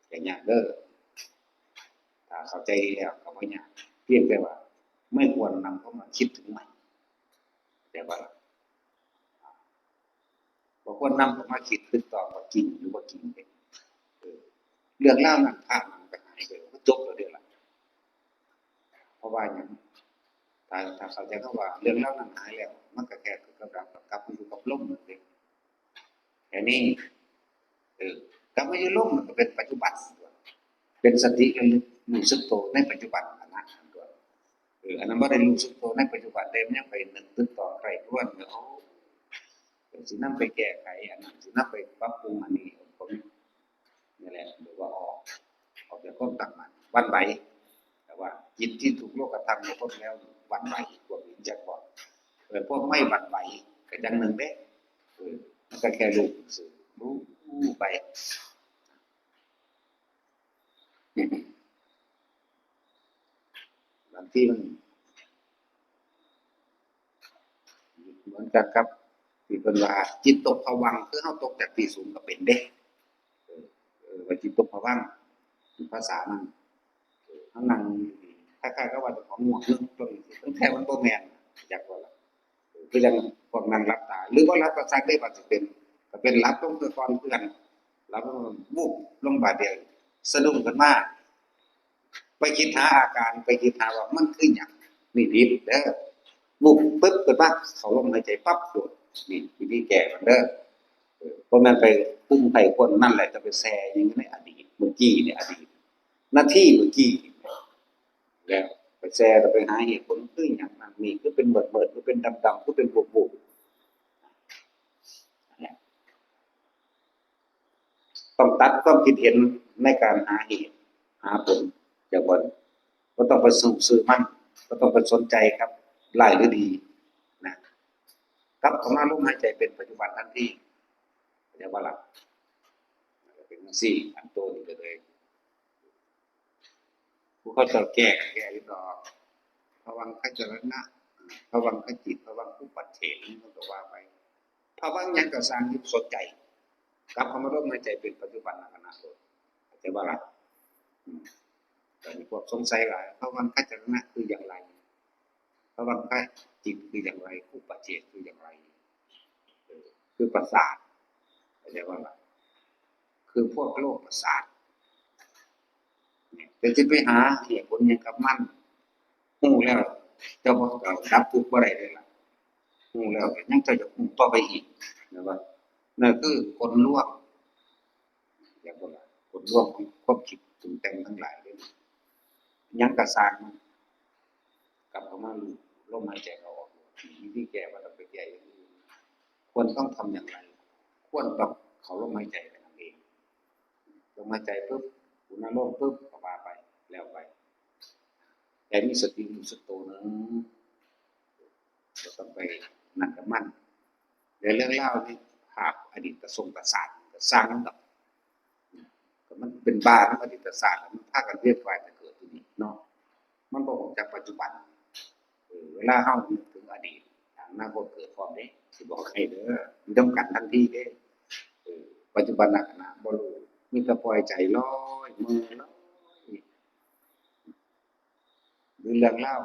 แก้ยากเด้อ ถ้าเข้าใจแล้วก็บ่ยาก เพียงแต่ว่าไม่ควรนำเข้ามาคิดถึงใหม่ แต่ว่า บ่ควรนำเข้ามาคิดตึกตองว่าจริงหรือบ่จริงเด้ เออ เรื่องราวนั้น ภาพนั้นก็หายไป มันจบแล้วเด้ล่ะ เพราะว่าหยัง ถ้า ถ้าเข้าใจคำว่าเรื่องราวนั้นหายแล้ว มันก็แค่เกิดกับดับ กลับมาอยู่กับลมนั่นเอง แค่นี้ เออ กลับมาอยู่ลมมันก็เป็นปัจจุบัน เป็นสติระลึกรู้สึกตัวในปัจจุบันนั่นนะ เออ อันนั้นบ่ได้รู้สึกตัวในปัจจุบันเด้ มันยังไปนึกตึกตองใคร่ครวญอยู่ เออ สินำไปแก้ไขอันนั้น สินำไปปรับปรุงอันนี้ ผม นี่แหละ หรือว่าออก ออกจากความตั้งมั่น หวั่นไหว แต่ว่าจิตที่ถูกโลกธรรมกระทบแล้วหวั่นไหว พวกนี้จักบอก เออ พวกไม่หวั่นไหวก็จังหนึ่งเด้ เออ มันก็แค่รู้ซื่อ รู้ไป บางทีมัน เหมือนกันครับ ที่เพิ่นว่าจิตตกผวังค์ คือเฮาตกจากที่สูงก็เป็นเด้ เออ เออ ว่าจิตตกผวังค์ ภาษามัน เออ เฮานั่งคล้ายๆกับว่าเจ้าของง่วงเรื่องตัวนี้ ตั้งแต่มันบ่แม่น จักว่าล่ะ เออ คือจังพวกนั่งหลับตา หรือบ่หลับก็ซักได้ ว่าสิเป็น ก็เป็นหลับลงคือก่อนเพื่อน หลับลง วุบลงบาดเดียว สะดุ้งขึ้นมา ไปคิดหาอาการ ไปคิดหาว่ามันคือหยัง นี่ผิดเด้อ วุบปึ๊บขึ้นมา เข้าลมหายใจปั๊บโดด นี่วิธีแก้มันเด้อ เออ บ่แม่นไปปรุงไผควรนั่นแหละ จะไปแซ่อยู่ในอดีต เมื่อกี้เนี่ย อดีต นาทีเมื่อกี้ แล้วไปแซ่ ก็ไปหาเหตุผล คือหยังนั่นนี่ คือเป็นเมิดๆ คือเป็นดำๆ คือเป็นบวกๆ ต้องตัดความคิดเห็นในการหาเหตุ หาผล จากบ่อน บ่ต้องไปสืบ สืบมัน บ่ต้องไปสนใจครับ ร้ายหรือดี นะ กลับเข้ามาลมหายใจเป็นปัจจุบันทันที เข้าใจบ่ล่ะ เป็นจังซี่ อันโตนี้ก็เลย ผู้เขาเจ้าแก้ก็แก้อยู่ดอก ภวังคจรณะ ภวังคจิต ภวังคุปปัจเฉท มันก็ว่าไป ภวังหยังก็ซ่าง อย่าสนใจ กลับเข้ามาลมหายใจเป็นปัจจุบันขณะโลด เข้าใจบ่ล่ะ อืม แต่มีพวกสงสัยหลาย ภวังคจรณะคืออย่างไร ภวังคจิตคืออย่างไร คุปปัจเฉทคืออย่างไร เออ คือประสาท เข้าใจบ่ล่ะ คือพวกโรคประสาท แต่จะไปหาเหตุผลหยังกับมัน ฮู้แล้ว เจ้าบ่ ก็ดับทุกข์บ่ได้เลยล่ะ ฮู้แล้วยังเจ้าจะฮู้ต่อไปอีก นะว่า นั่นคือกลลวง อย่างบ่ล่ะ กลลวงของความคิดปรุงแต่งทั้งหลายเลย หยังก็ซ่าง กลับเข้ามารู้ลมหายใจเข้าออก วิธีแก้บ่ต้องไปแก้อย่างอื่น ควรต้องทำอย่างไร ควรต้องเข้าลมหายใจไปนั่นเอง ลมหายใจปุ๊บ อุณาโลมปุ๊บ ก็ว่าไป แล้วไป แต่มีสติรู้สึกตัวหนึ่ง บ่ต้องไปนั่นกับมัน แต่เรื่องราวนี่ ภาพอดีตก็ส่งประสาท ก็ สั่งดอก ก็มันเป็นบ้าของอดีตศาสตร์ มันพากันเวียนว่ายแต่เกิดอยู่นี่เนาะ มันบ่รู้จักปัจจุบัน เออ เวลาเฮานึกถึงอดีต อนาคตเกิดพร้อมเด้ สิบอกให้เด้อ มันต้องกันทันทีเด้ เออ ปัจจุบันขณะบ่รู้ มีแต่ปล่อยใจลอย เมื่อลอย หรือเรื่องราว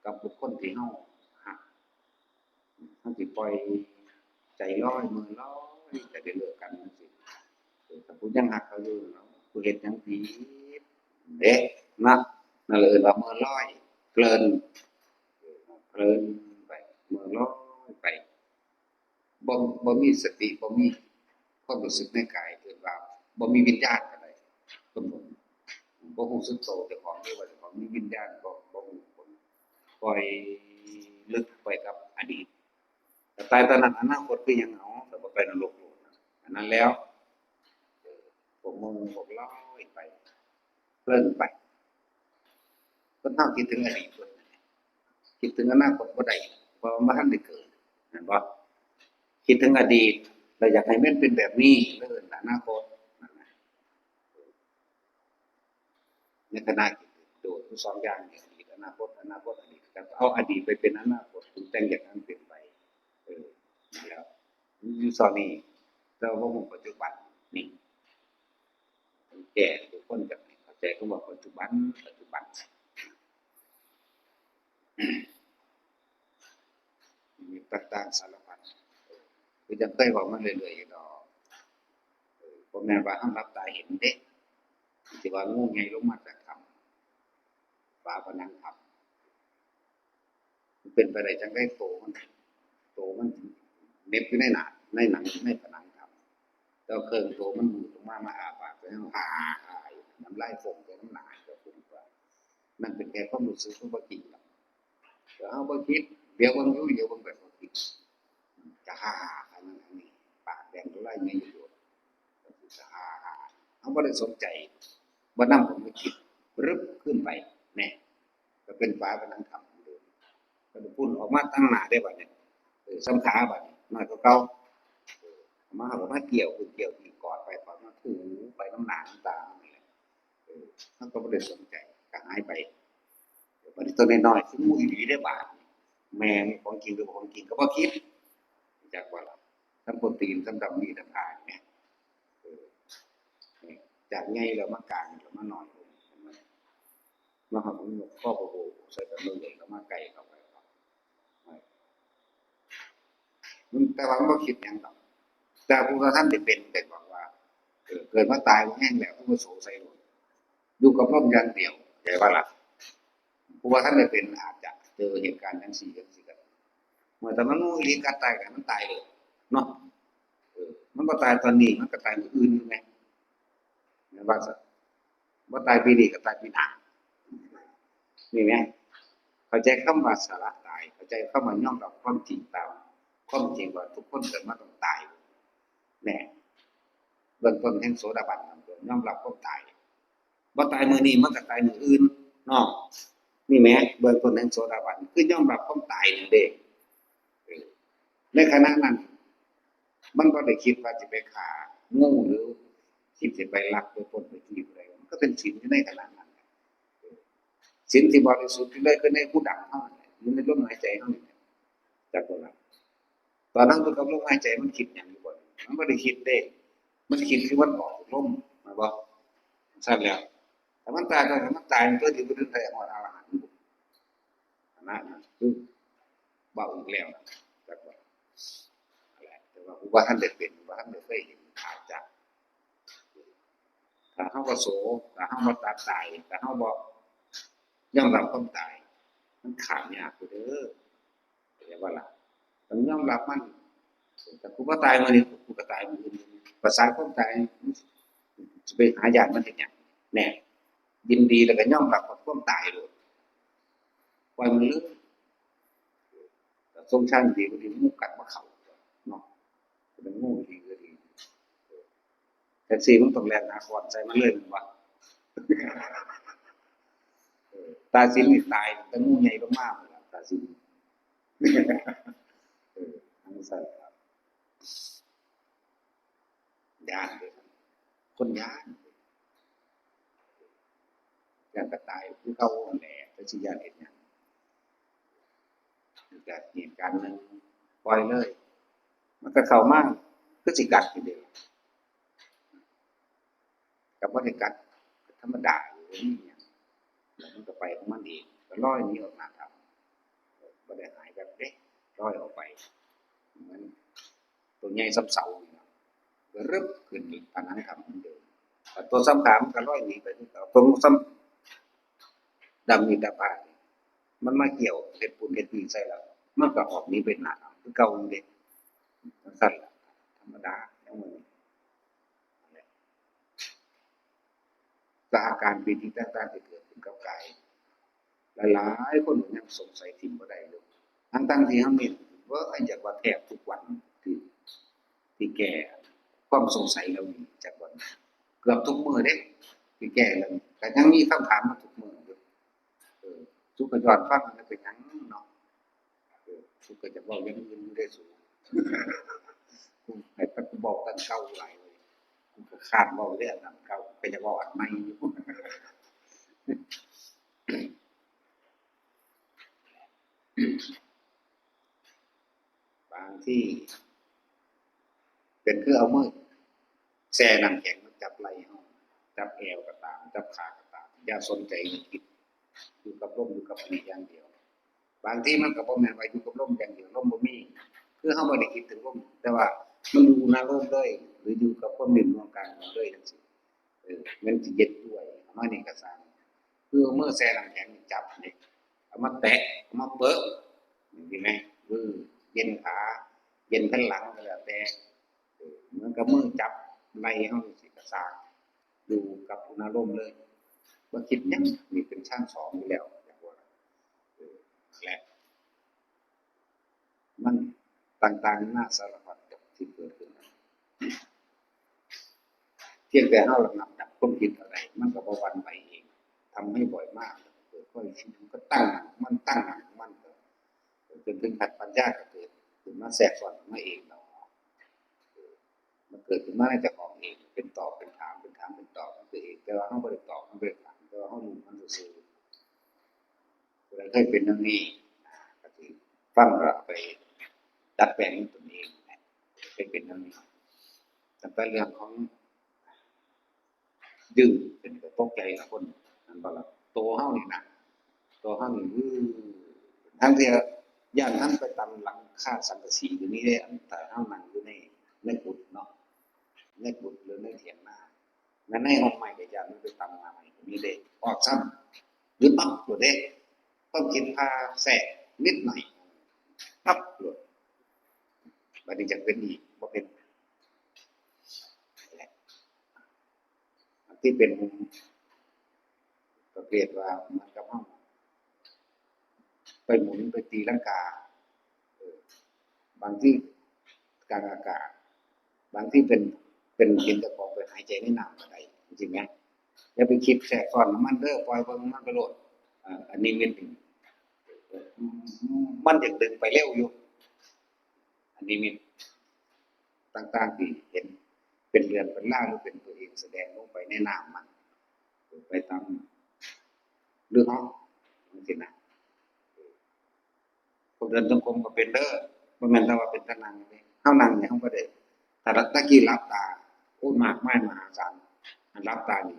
กับบุคคลที่เฮาฮัก เฮาสิปล่อยใจลอย เมื่อลอย จะได้เลิกกันจังซี้ เออ ถ้าผู้ยังฮักเขาอยู่เนาะ ผู้เฮ็ดหยังผิดเด้ นะ นั่นแหละเอิ้นว่าเมื่อลอย เพลิน เออ เพลินไป เมื่อลอยไป บ่ บ่มีสติ บ่มีความรู้สึกในกาย เอิ้นว่าบ่มีวิญญาณก็ได้ เพิ่นบ่ บ่รู้สึกโตเจ้าของเลยว่าเจ้าของมีวิญญาณ บ่ บ่รู้ผล ปล่อยลึกไปกับอดีต แต่ตายตอนนั้นอนาคตคือหยัง เอา แต่บ่ไปนรกโลกนะ อันนั้นแล้ว เออ พวกมึงพวกลอยไป เพลินไป คนเฮาคิดถึงอดีตเพิ่น คิดถึงอนาคตบ่ได้ เพราะว่ามันบ่ทันได้เกิด แม่นบ่ คิดถึงอดีต แล้วอยากให้มันเป็นแบบนี้ แล้วเอิ้นอนาคต นั่นน่ะ ในขณะที่โดดอยู่สองอย่างนี่ อดีต อนาคต อนาคต อดีต ก็เอาอดีตไปเป็นอนาคต ปรุงแต่งอยากให้มันเป็นไป เออ นั่นแหล้ว อยู่ซ่อนนี่ แต่ว่าบ่ฮู้ปัจจุบันนี่ แก่ทุกคนจะเข้าใจคำว่าปัจจุบัน ปัจจุบัน มีต่างๆสารพัด คือจั่งเคยเว้ามาเรื่อยๆอยู่ดอก เออ บ่แม่นว่าเฮาหลับตาเห็นเด้ สิว่างูใหญ่ลงมาจากถ้ำ ฝาผนังถ้ำ มันเป็นไปได้จั่งใด โตมัน โตมันเหน็บอยู่ในหน้า ในหนัง ในผนังถ้ำ แล้วเครื่องโตมันหลุดออกมา มาอ้าปากใส่เฮา ฮ่าๆๆ อยู่ น้ำลายฟองใส่น้ำหน้า ก็คงว่า นั่นเป็นแค่ความรู้สึก มันบ่จริงหรอก เดี๋ยวเฮาบ่คิด เดี๋ยวเบิ่งอยู่ เดี๋ยวเบิ่งแบบบ่คิด จะฮ่าๆ อันนั้นอันนี้ ปากแดงก็ไล่ไม่อยู่ ก็คือจะฮ่าๆ เฮาบ่ได้สนใจ บ่นำความคิด รึบขึ้นไป แน่ ก็เป็นฝาผนังถ้ำเหมือนเดิม ก็ได้พุ่นออกมาตั้งหน้าได้บัดนี้ เออ ส่ำขาบัดนี้ น้อยกว่าเก่า เออ เอามา เอามาเกี่ยวขึ้นเกี่ยวขึ้น กอดไปกอดมา ถูไปน้ำหน้าน้ำตามันนี่แหละ เออ มันก็บ่ได้สนใจ ก็หายไป บัดนี้ตัวน้อยๆ คืองูอีหลีได้บาด แม่นี่ของจริงหรือบ่ของจริงก็บ่คิด จักว่าล่ะ ทั้งคนตีน ทั้งดำนี่ ทั้งอายแหม เออ นี่ จากใหญ่แล้วมากลางแล้วมาน้อยลง มาหาผมยกข้อบ่ฮู้ใส่กันเลย แล้วมาไกลเข้าไป มัน แต่ว่ามันบ่คิดหยังดอก แต่ผู้บ่ทันได้เป็น แต่บอกว่า เออ เกิดมาตายบ่แฮงแล้ว ผู้บ่สงสัยโลด อยู่กับลมอย่างเดียว เข้าใจบ่ล่ะ ผู้บ่ทันได้เป็นอาจจะเจอเหตุการณ์จั่งซี้จั่งซี้ก็ได้ เมื่อแต่มันงูอีหลีกัดตายก็มันตายเลยเนาะ เออ มันบ่ตายตอนนี้ มันก็ตายมื้ออื่นอยู่ไง แม่นบ่ซะ บ่ตายปีนี้ก็ตายปีหน้า นี่แหม เข้าใจคำว่าสละตาย เข้าใจคำว่ายอมรับความจริงตามความจริงว่าทุกคนเกิดมาต้องตาย แน่ เบื้องต้นแห่งโสดาบันนั่นคือยอมรับความตาย บ่ตายมื้อนี้มันก็ตายมื้ออื่นเนาะ นี่แหม เบื้องต้นแห่งโสดาบันคือยอมรับความตายนั่นเด้ เออ ในขณะนั้น มันบ่ได้คิดว่าสิไปฆ่างู หรือคิดสิไปลักไปปล้นไปจี้ผู้ใด มันก็เป็นศีลอยู่ในขณะนั้น ศีลที่บริสุทธิ์อยู่เลยคือในหูดังเฮานั่นแหละ อยู่ในลมหายใจเฮานี่แหละ จักบ่ล่ะ ตอนนั้นอยู่กับลมหายใจมันคิดหยังอยู่บ่ มันบ่ได้คิดเด้ มันคิดคือมันออกจากลม แม่นบ่ ซั่นแล้ว ถ้ามันตาย ถ้ามันตาย มันก็สิบ่ได้ฮอดอรหันต์ อันนั้นน่ะคือเว้าอีกแล้วนะ จักว่า นั่นแหละ แต่ว่าผู้บ่ทันได้เป็น บ่ทันได้เคยเห็น อาจจะ ถ้าเฮาบ่โส ถ้าเฮาบ่ตัดตาย ถ้าเฮาบ่ยอมรับความตาย มันข้ามยากอยู่เด้อ เข้าใจบ่ล่ะ ต้องยอมรับมัน ถ้ากูบ่ตายมื้อนี้ กูก็ตายมื้ออื่น ภาษาความตาย สิไปหาย้านมันเฮ็ดหยัง แน่ ยินดีแล้วก็ยอมรับกับความตายโลด ปล่อยมันเลย ก็สงสารดี บ่ดี งูกัดบ่เข้าเนาะ เป็นงูดีก็ดี จั่งซี้มันต้องแล่นหาค้อนใส่มันเลยแม่นบ่ เออ ตาสินนี่ตายตั้งแต่งูใหญ่ลงมาพุ่นล่ะ ตาสิน เออ จั่งซั่นล่ะ ย่านเด้อ คนย่าน ย่านกระต่ายคือเก่านั่นแหละ แต่สิย่านเฮ็ดหยัง จากเหตุการณ์หนึ่ง ปล่อยเลย มันก็เข้ามา คือสิกัดอยู่เด้ ก็บ่ได้กัด ธรรมดาอยู่ บ่มีหยัง แล้วมันก็ไปของมันเอง ก็ลอยหนีออกหน้าถ้ำ บ่ได้หายแบบเด้ ลอยออกไป เหมือนตัวใหญ่ส่ำเสานี่ล่ะ ก็รึบขึ้นผนังถ้ำเหมือนเดิม แต่ตัวส่ำขามันก็ลอยหนีไปคือเก่า ตัวส่ำดำนี่ดำผ้านี่ มันมาเกี่ยวเฮ็ดปูนเฮ็ดนี่ใส่แล้ว มันก็ออกหนีไปหน้าถ้ำคือเก่าอยู่เด้ จั่งซั้นล่ะ ธรรมดาของมัน และอาการปีติต่างๆที่เกิดขึ้นกับกาย หลายๆคนยังสงสัยถิ่มบ่ได้อยู่ ทั้งๆที่เฮามี ว่าอยากว่าแทบทุกวันที่ ที่แก้ความสงสัยเหล่านี้จากวัน เกือบทุกมื้อเด้ ที่แก้แล้ว ก็ยังมีคำถามมาทุกมื้ออยู่ เออ สุก็ย้อนฟังแล้วเป็นหยังเนาะ เออ สุก็จะเว้าอย่างอื่นอยู่ได้สู กูให้แต่กูเว้าแต่เก่าหลายเลย กูก็คร้านเว้าเรื่องนั้นเก่า ก็จะเว้าอันใหม่อยู่ บางทีเป็นคือเอามือแช่น้ำแข็งมาจับไหล่เฮา จับแอวก็ตาม จับขาก็ตาม อย่าสนใจนึกคิด อยู่กับลม อยู่กับอันนี้อย่างเดียว บางทีมันก็บ่แม่นว่าอยู่กับลมอย่างเดียว ลมบ่มี คือเฮาบ่ได้คิดถึงลม แต่ว่ามันอยู่อุณหภูมิเลย หรืออยู่กับความนิ่งของกายของเราเลยจั่งซี้ เออ มันสิเย็นด้วย เอามานี่ก็ซ่าง คือเอามือแช่น้ำแข็งจับนี่ เอามาแตะ เอามาเปิะ เห็นไหม เออ เย็นขา เย็นแผ่นหลังก็แล้วแต่ เออ เหมือนกับมือจับไหล่เฮาจั่งซี้ก็ซ่าง อยู่กับอุณหภูมิเลย บ่คิดหยัง นี่เป็นฌานสองอยู่แล้ว อย่างว่า เออ และ มันต่างๆนานาสารพัดที่เกิดขึ้น เพียงแต่เฮาระงับดับความคิดอะไร มันก็บ่หวั่นไหวเอง ทำให้บ่อยมาก เกิดข้อคิดมันก็ตั้งหลักมันตั้งหลักมันก็ จนถึงขั้นปัญญาก็เกิดขึ้นมาแทรกซ้อนมาเองแล้ว มันเกิดขึ้นมาในเจ้าของเอง เป็นตอบเป็นถาม เป็นถามเป็นตอบมันคือเอง แต่ว่าเฮาบ่ได้ตอบ เฮาบ่ได้ถาม แต่ว่าเฮารู้มันซื่อๆ ผู้ใดเคยเป็นดังนี้ ก็สิฟังแล้วเอาไปดัดแปลงในตนเอง เคยเป็นดังนี้ ตั้งแต่เรื่องของ ดื้อเป็นก็ตกใจละคน นั่นบ่ล่ะ โตเฮานี่นะ โตเฮานี่ อื้อ ทั้งที่ย่านทั้งไปตำหลังคาสังกะสีอยู่นี่เด้ อันแต่เฮานั่งอยู่ใน ในกุฏิเนาะ ในกุฏิหรือในเถียงนา นั่นในห้องไม้ก็ย่านมันไปตำหน้าไม้อยู่นี่เด้ ออกซ้ำ หรือปั๊บโลดเด้ ความคิดพาแทรกนิดหน่อย ปั๊บโลด บัดนี้จักเป็นอีก บ่เป็น ที่เป็นประเภทว่ามันกับเฮาไปหมุนไปตีลังกา เออ บางทีกลางอากาศ บางทีเป็น เป็นเห็นเจ้าของไปหายใจในน้ำก็ได้ จริงไหม อย่าไปคิดแทรกซ้อนมันเด้อ ปล่อยเบิ่งมันไปโลด อ่า อันนี้มันเป็น มันอยากดึงไปเร็วอยู่ อันนี้มันต่างๆที่เห็นเป็นเรื่องเป็นราวหรือเป็นตัวเองแสดงลงไปในน้ำมัน ไปตามเรื่องของมันสินะ พวกเดินจงกรมก็เป็นเด้อ บ่แม่นแต่ว่าเป็นตานั่งเด้ เฮานั่งเนี่ยเฮาบ่ได้ ถ้าตะกี้หลับตา โอ้ มากมายมหาศาล อันหลับตานี่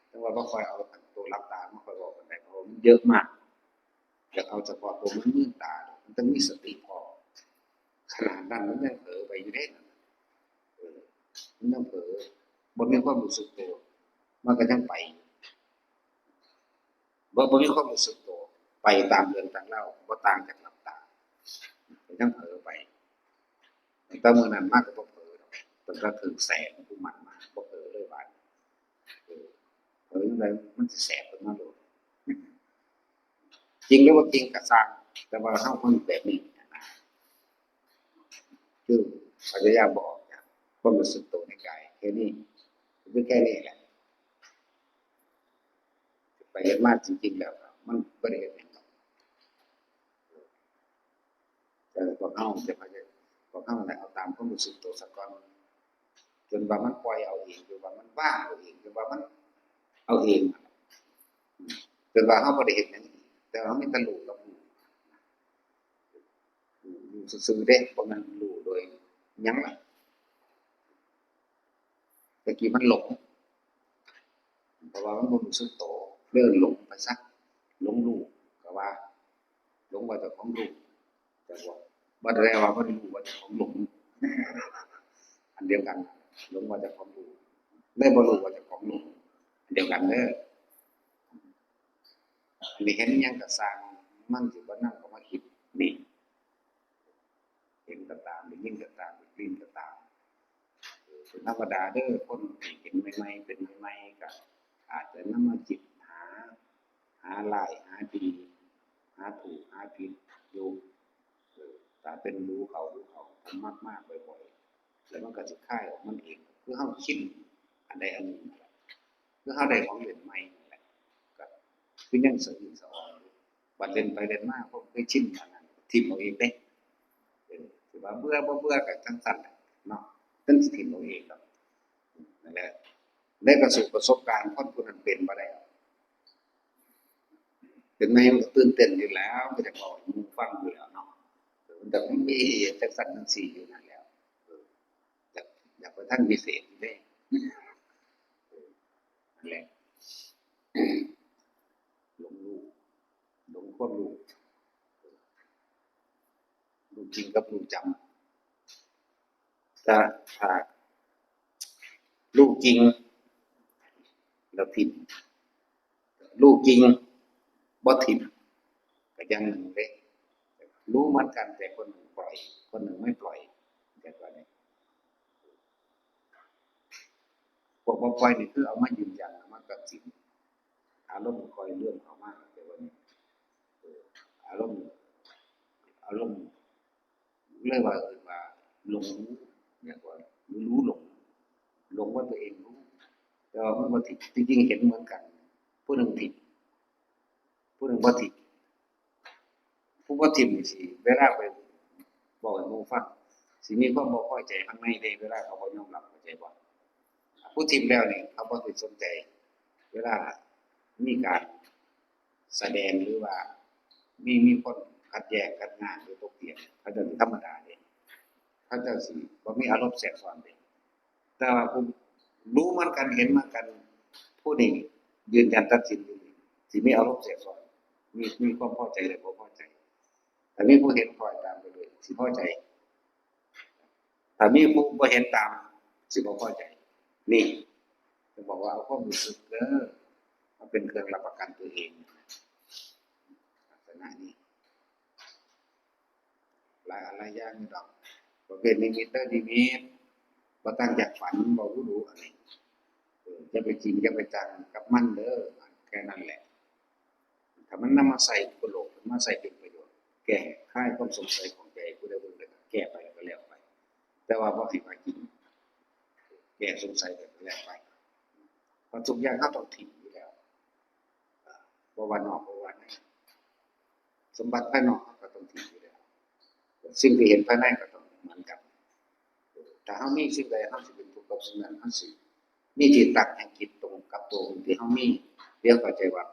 แต่ว่าบ่ค่อยเอาตัวหลับตามาค่อยเว้าปานใด เพราะว่ามันเยอะมาก อยากเอาเฉพาะตัวมันมืดตา มันต้องมีสติพอ ขนาดนั้นมันยังเผลอไปอยู่เด้ เออ มันยังเผลอ บ่มีความรู้สึกตัว มันก็ยังไป บ่ บ่มีความรู้สึกตัว ไปตามเรื่องตามราว บ่ต่างจากหลับตา ก็ยังเผลอไป ตั้งแต่มื้อนั้นมาก็บ่เผลอดอก ตั้งแต่ถืกแสงผู้หมั่นมา บ่เผลอเลยบาดนี้ เออ เผลอจั่งใดมันสิแสบขึ้นมาโลด จริงหรือบ่จริงก็ซ่าง แต่ว่าเฮามันแบบนี้นะ คือพยายามบ่ออกจากความรู้สึกตัวในกาย แค่นี้ คือแค่นี้แหละ ไปเฮ็ดมาจริงๆแล้ว มันบ่ได้เฮ็ดหยังดอก แต่พวกเฮาจะมา พวกเฮาน่ะเอาตามความรู้สึกตัวซะก่อน จนว่ามันปล่อยเอาเอง จนว่ามันวางเอาเอง จนว่ามันเอาเอง จนว่าเฮาบ่ได้เฮ็ดหยังอีก แต่ว่าเฮามีแต่รู้กับรู้ รู้ซื่อๆเด้ บ่แม่นรู้โดยหยังล่ะ ตะกี้มันหลง เพราะว่ามันบ่รู้สึกโต เลยหลงไปซะ หลงรู้ ก็ว่า หลงว่าเจ้าของรู้ แต่ว่า บ่ได้ว่าบ่ได้รู้ว่าเจ้าของหลง อันเดียวกัน หลงว่าเจ้าของรู้ เลยบ่รู้ว่าเจ้าของหลง อันเดียวกันเด้อ อันนี้เห็นหยังก็ซ่าง มันสิบ่นำเข้ามาคิด นี่ เห็นก็ตาม ได้ยินก็ตาม ได้กลิ่นก็ตาม เออ เป็นธรรมดาเด้อ คนที่เห็นใหม่ๆ เป็นใหม่ๆ ก็อาจจะนำมาคิดหา หาร้าย หาดี หาถูก หาผิดอยู่ เออ ถ้าเป็นรู้เข้า รู้เข้า มากๆ บ่อยๆ แล้วมันก็สิคลายออกมันเอง คือเฮาชินอันใดอันหนึ่งนั่นแหละ คือเฮาได้ของเล่นใหม่นั่นแหละ ก็คือยังสะอื้นสะออนอยู่ บัดเล่นไปเล่นมา พวกเคยชินอันนั้น ถิ่มเอาเองเด้ เออ สิว่าเบื่อบ่เบื่อก็จั่งซั้นแหละเนาะ มันสิถิ่มเอาเองดอก นั่นแหละ ได้ประสบ ประสบการณ์ คนผู้นั้นเป็นบ่ได้ เป็นไงมันก็ตื่นเต้นอยู่แล้ว ก็อยากเว้าให้หมู่ฟังอยู่แล้วเนาะ มันก็มีเหตุจั่งซั้นจั่งซี้อยู่นั่นแหล้ว เออ อยาก อยากไปทางพิเศษอยู่เด้ เออ นั่นแหละ หลงรู้ หลงความรู้ รู้จริงกับรู้จำ ถ้า ถ้ารู้จริงแล้วถิ่ม รู้จริงบ่ถิ่ม ก็อย่างหนึ่งเด้ รู้เหมือนกัน แต่คนหนึ่งปล่อย คนหนึ่งไม่ปล่อย แบบว่านี้ พวกบ่ปล่อยนี่คือเอามายืนยัน เอามาตัดสิน อารมณ์ค่อยเริ่มเข้ามา แต่ว่านี้ เออ อารมณ์ อารมณ์ เลยว่า เอิ้นว่าหลงรู้ เรียกว่ารู้หลง หลงว่าตัวเองรู้ แต่ว่ามันบ่ผิด ที่จริงเห็นเหมือนกัน ผู้หนึ่งผิด ผู้หนึ่งบ่ผิด ผู้บ่ถิ่มนี่สิ เวลาไปเว้าให้หมู่ฟัง สิมีความบ่พอใจข้างในเด้ เวลาเขาบ่ยอมรับ เข้าใจบ่? ผู้ถิ่มแล้วนี่ เขาบ่ได้สนใจ เวลามีการแสดง หรือว่ามี มีคนขัดแย้งขัดง้างหรือถกเถียง เขาเจ้าสิธรรมดาเด้ เขาเจ้าสิบ่มีอารมณ์แทรกซ้อนเด้ แต่ว่าผู้รู้เหมือนกัน เห็นเหมือนกัน ผู้นี้ยืนยันตัดสินอยู่นี่ สิมีอารมณ์แทรกซ้อน มี มีความพอใจและบ่พอใจ ถ้ามีผู้เห็นคล้อยตามไปด้วย สิพอใจ ถ้ามีผู้บ่เห็นตาม สิบ่พอใจ นี่ เพิ่นบอกว่าเอาความรู้สึกเด้อ มาเป็นเครื่องรับประกันตัวเอง ลักษณะนี้ หลายอันหลายอย่างอยู่ดอก ประเภทนิมิตเด้อ นิมิต บ่ต่างจากฝัน เว้าดูๆ อันนี้ เออ อย่าไปจริง อย่าไปจังกับมันเด้อ แค่นั้นแหละ ถ้ามันนำมาใส่อุปโลกน์ มาใส่เป็นประโยชน์ แก้คลายความสงสัยข้องใจ ผู้ใดผู้หนึ่งก็แก้ไปแล้วก็แล้วไป แต่ว่าบ่ให้ว่าจริง แก้สงสัยไปก็แล้วไป เพราะทุกอย่างเราต้องถิ่มอยู่แล้ว บ่ว่านอกบ่ว่าใน สมบัติภายนอกเราก็ต้องถิ่มอยู่แล้ว สิ่งที่เห็นภายในก็ต้องเหมือนกัน ถ้าเรามีสิ่งใด เราสิเป็นทุกข์กับสิ่งนั้น เราสิมีที่ตั้งแห่งจิตตรงกับตัวที่เรามี เดี๋ยวเข้าใจว่า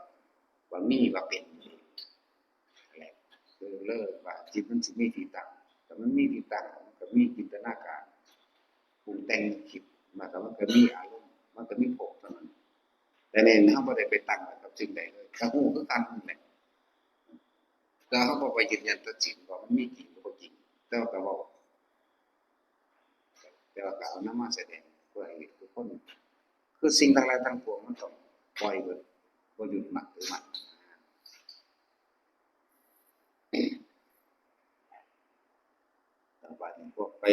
ว่ามี ว่าเป็น นั่นแหละ คือเลิกว่าจิตมันสิมีที่ตั้ง ถ้ามันมีที่ตั้ง มันก็มีจินตนาการ ปรุงแต่งคิด มันก็ มันก็มีอารมณ์ มันก็มีภพเท่านั้น แต่นี่เราบ่ได้ไปตั้งไว้กับสิ่งใดเลย ก็รู้คือกันนั่นแหละ แต่เราบ่ไปยืนยันตัดสินว่ามันมีจริงหรือบ่จริง แต่ว่าก็เว้า แต่ว่าก็เอานำมาแสดงเพื่อให้ทุกคน คือสิ่งทั้งหลายทั้งปวงมันต้องปล่อยเบิด บ่ยึดมั่นถือมั่น แต่บาดนี้พวกไป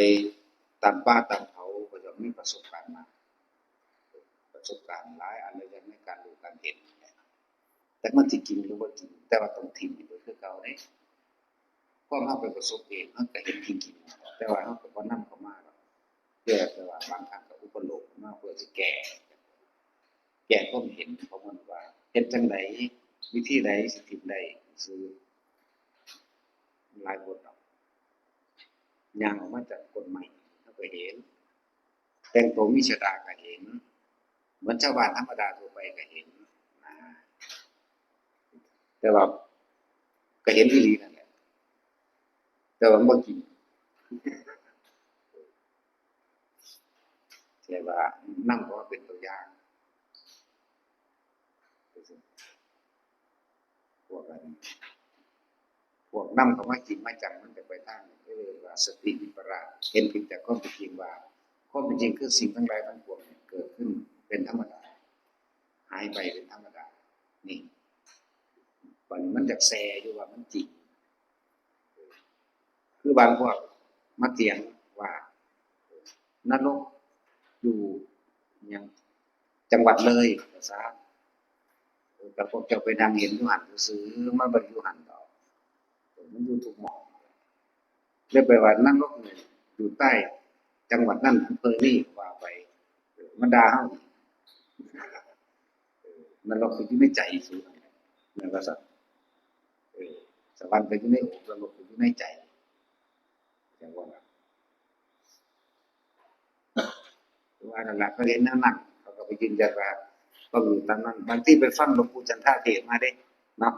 ตามป่าตามเขาก็ย่อมมีประสบการณ์มา ประสบการณ์หลายอันเลยในการรู้การเห็นนั่นแหละ แต่มันสิจริงหรือบ่จริง แต่ว่าต้องถิ่มอยู่คือเก่าเด้ ความเราไปประสบเอง เราก็เห็นจริงๆ แต่ว่าเราก็บ่นำเข้ามาดอก เพื่อแต่ว่าบางครั้งก็อุปโลกน์มาเพื่อสิแก้ แก้ความเห็นของมันว่า เฮ็ดจั่งใด วิธีใดสิถิ่มได้ ซื่อ หลายบทดอก ย่างออกมาจากต้นไม้ เราก็เห็น แต่งตัวมีชฎาก็เห็น เหมือนชาวบ้านธรรมดาทั่วไปก็เห็นนะ แต่ว่าก็เห็นอีหลีนั่นแหละ แต่ว่าบ่กิน แต่ว่านำเขามาเป็นตัวอย่าง พวกอัน พวกนำเขามากินมาจัง มันจะไปทาง เออ ว่าสติวิปราช เห็นผิดจากความเป็นจริงว่า ความเป็นจริงคือสิ่งทั้งหลายทั้งปวงเนี่ยเกิดขึ้นเป็นธรรมดา หายไปเป็นธรรมดา นี่ บัดนี้มันอยากแซ่อยู่ว่ามันจริง คือบางพวกมาเถียงว่านรกอยู่หยังจังหวัดเลยว่าซะ แต่พวกเจ้าไปนั่งเห็นอยู่หั่นซื่อๆ มันบ่ได้อยู่หั่นดอก มันอยู่ทุกหม่อง เลยไปว่านรกนี่อยู่ใต้จังหวัดนั่นอำเภอนี่ว่าไป เออ มันด่าเฮาอีก เออ นรกก็อยู่ในใจสูนั่นแหละ แม่นบ่ซั่น เออ สวรรค์ก็อยู่ในอก นรกก็อยู่ในใจ จังว่าล่ะ ว่านั่นล่ะ เขาเห็นแนวนั้น เขาก็ไปยืนยันว่าต้องอยู่ตามนั้น บางทีไปฟังหลวงปู่จันทาเทศน์มาเด้ เนาะ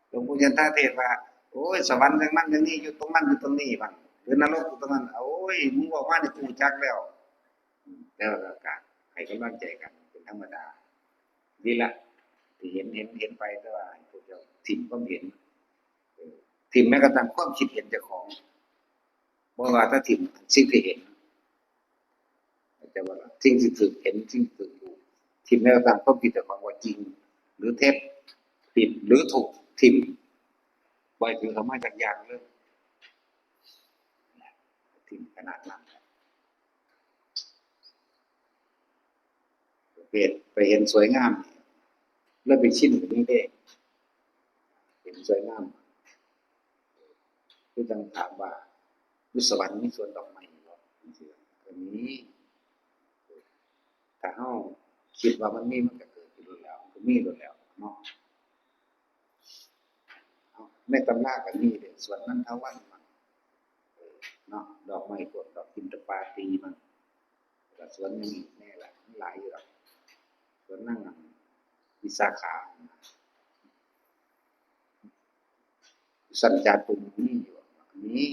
หลวงปู่จันทาเทศน์ว่า โอ้ย สวรรค์อย่างนั้นอย่างนี้ อยู่ตรงนั้นอยู่ตรงนี้ ว่า หรือนรกอยู่ตรงนั้น โอ้ย มึงเว้ามานี่กูจักแล้ว แต่ว่าก็ให้กำลังใจกันเป็นธรรมดา นี่ล่ะ ที่เห็น เห็น เห็นไป แต่ว่าให้พวกเจ้าถิ่มความเห็น เออ ถิ่มแม้กระทั่งความคิดเห็นเจ้าของ บ่ว่าแต่ถิ่มสิ่งที่เห็น แต่ว่าสิ่งที่ถืกเห็น สิ่งที่ถืกรู้ ถิ่มแม้กระทั่งความคิดเจ้าของว่าจริง หรือเท็จ ผิดหรือถูก ถิ่ม บ่ให้ถือเข้ามาจักอย่างเลย ถิ่มขนาดนั้น ไปเห็น ไปเห็นสวยงาม แล้วไปชินกับนี่เด้ เห็นสวยงาม คือจั่งถามว่า อยู่สวรรค์มีสวนดอกไม้บ่ จั่งซี้ล่ะ ก็มี ถ้าเฮาคิดว่ามันมี มันก็เกิดขึ้นโลดแล้ว มันก็มีโลดแล้วเนาะ ในตำราก็มีเด้ สวนนันทวันมั่ง เออ เนาะ ดอกไม้พวกดอกจินตปาตีมั่ง แล้วก็สวนหยังอีกแน่ล่ะ มันหลายอยู่ดอก สวนนางวิสาขา อยู่ชั้นจาตุมมีอยู่บ่ มี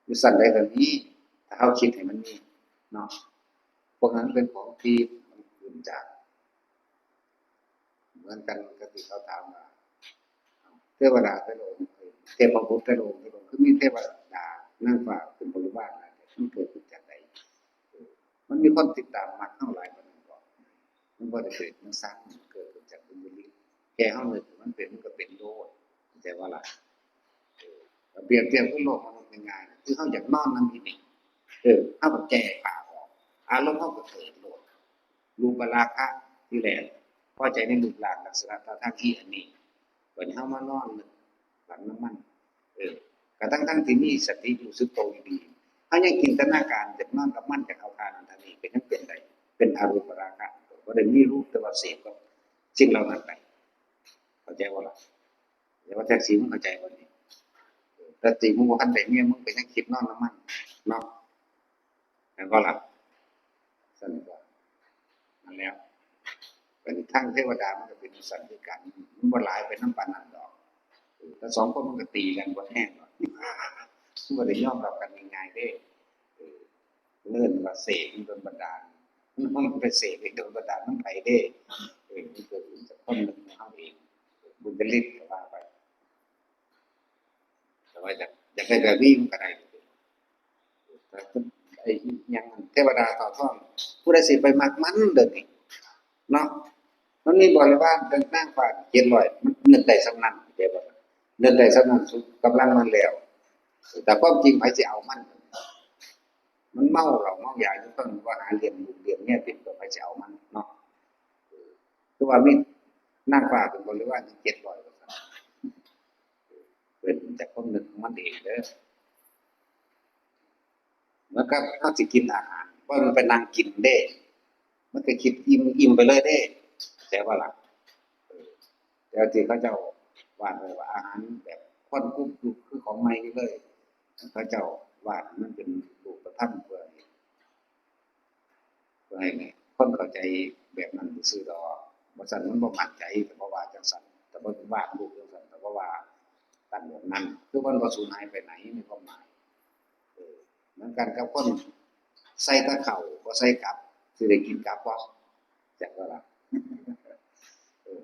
อยู่ชั้นใดก็มี ถ้าเฮาคิดให้มันมีเนาะ พวกนั้นเป็นของที่มันขึ้นจาก เหมือนกันกับที่เขาถามว่า เทวดาแต่ละองค์ เทพบุตรแต่ละองค์ แต่ละองค์ คือมีเทวดานางฟ้าเป็นบริวารหลาย มันเกิดขึ้นจากใด มันมีคนติดตามมักเฮาหลายปานนั้นบ่ มันบ่ได้เกิดมาสร้าง มันเกิดขึ้นจากบุญญาฤทธิ์ แค่เฮานึกให้มันเป็น มันก็เป็นโลด เข้าใจบ่ล่ะ เออ เปรียบเทียบกับโลกมนุษย์ง่ายๆ คือเฮาอยากนอนนำอีนี่ เออ เฮาก็แก้ผ้าออก อารมณ์เฮาก็เกิดโลด รูปราคะทีแรก พอใจในรูปร่างลักษณะท่าทางอีอันนี้ บัดนี้เฮามานอนนึกฝันนำมัน เออ กะทั้งๆที่มีสติรู้สึกโตอยู่ดี เฮายังจินตนาการอยากนอนกับมัน อยากเอาท่านั้นท่านี้ ก็ยังเป็นได้ เป็นอรูปราคะ บ่ได้มีรูป แต่ว่าเสพกับสิ่งเหล่านั้นไป เข้าใจบ่ล่ะ แต่ว่าแท็กซี่มึงเข้าใจบ่นี่ แท็กซี่มึงบ่ทันได้เมีย มึงก็ยังคิดนอนนำมันเนาะ แม่นบ่ล่ะ ซั่นก็ นั่นแหล้ว เป็นทางเทวดามันก็เป็นจั่งซั้นคือกัน มันบ่หลายไปนำปานนั้นดอก เออ ถ้าสองคนมันก็ตีกันบ่แฮงดอก มันบ่ได้ยอมรับกันง่ายๆเด้ เออ เอิ้นว่าเสกโดนบันดาล มันไปเสกโดนบันดาลนำไผเด้ เออ มันเกิดขึ้นจากคนหนึ่งของเฮาเอง บุญญาฤทธิ์ก็ว่าไป แต่ว่าอยาก อยากได้แบบนี้มันก็ได้ แต่ไอ้หยังเทวดาเต่าทอง ผู้ใดสิไปมักมันเด้อนี่ เนาะ มันมีบริวารเป็นนางฟ้าเจ็ดร้อย มันนึกได้ส่ำนั้น เข้าใจบ่ล่ะ นึกได้ส่ำนั้นสุดกำลังมันแล้ว แต่ความจริงไผสิเอามัน มันเมาเหล้าเมายาอยู่ เพิ่นว่าหาเลี้ยงลูกเลี้ยงเมียเป็น ก็ไผสิเอามันเนาะ คือว่ามีนางฟ้าเป็นบริวารอยู่เจ็ดร้อย ว่าซั่น เป็นจากความนึกของมันเองเด้อ เหมือนกับเฮาสิกินอาหาร บ่แม่นไปนั่งกินเด้ มันก็คิดอิ่ม อิ่มไปเลยเด้ เข้าใจบ่ล่ะ เออ แต่ที่เขาเจ้าวาดไว้ว่าอาหารแบบควันกรุบกรุบ คือของใหม่นี่เลย เขาเจ้าวาดมันเป็นรูปธรรมเพื่อให้ ให้คนเข้าใจแบบนั้นซื่อดอก ว่าซั่นมันบ่มั่นใจ แต่เพราะว่าจังซั่น แต่บ่วาดรูปจังซั่น แต่เพราะว่าตั้งแบบนั้น คือมันบ่สูญหายไปไหนในความหมาย เออ เหมือนกันกับคนใส่แต่ข้าวบ่ใส่กับ สิได้กินกับบ่ จักว่าล่ะ เออ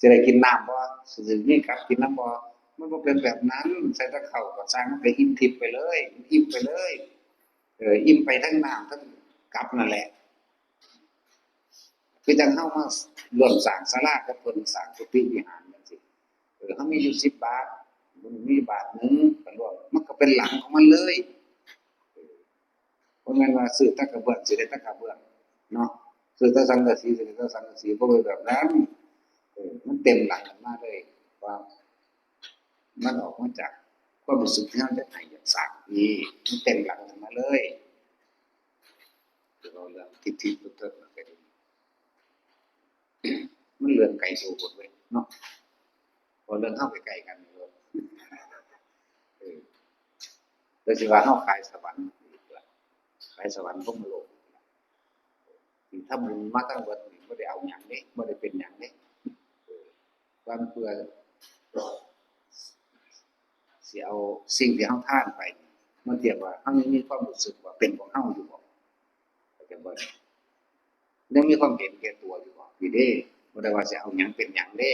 สิได้กินน้ำบ่ สิมีกับกินน้ำบ่ มันบ่เป็นแบบนั้น ใส่แต่ข้าวก็ซ่าง มันก็อิ่มทิพย์ไปเลย อิ่มไปเลย เออ อิ่มไปทั้งน้ำทั้งกับนั่นแหละ คือจั่งเฮามาร่วมสร้างศาลากับเพิ่น สร้างกุฏิวิหารจั่งซี้ เออ เฮามีอยู่สิบบาท มันมีบาทหนึ่ง ก็ร่วม มันก็เป็นหลังของมันเลย บ่แม่นว่าซื้อแต่กระเบื้องสิได้แต่กระเบื้องเนาะ ซื้อแต่สังกะสีสิได้แต่สังกะสี บ่เป็นแบบนั้น เออ มันเต็มหลังกันมาเลย ว่ามันออกมาจากความรู้สึกที่เราอยากให้อยากสร้างนี่ มันเต็มหลังกันมาเลย เดี๋ยวเราเรื่องทิฏฐิเพิ่มเติมกันก็ดี มันเรื่องไกลโพ้นเว้ยเนาะ พอเรื่องเข้าไปใกล้กันนี่ก็ เออ แต่สิว่าเฮาขายสวรรค์อีกล่ะ ขายสวรรค์พรหมโลกอีกล่ะ ที่ทำบุญมาทั้งหมดนี่บ่ได้เอาหยังเด้ บ่ได้เป็นหยังเด้ เออ ความเพื่อ สิเอาสิ่งที่เฮาทานไปนี่มาเทียบว่าเฮายังมีความรู้สึกว่าเป็นของเฮาอยู่บ่ เข้าใจบ่ ยังมีความเห็นแก่ตัวอยู่บ่ นี่เด้ บ่ได้ว่าสิเอาหยังเป็นหยังเด้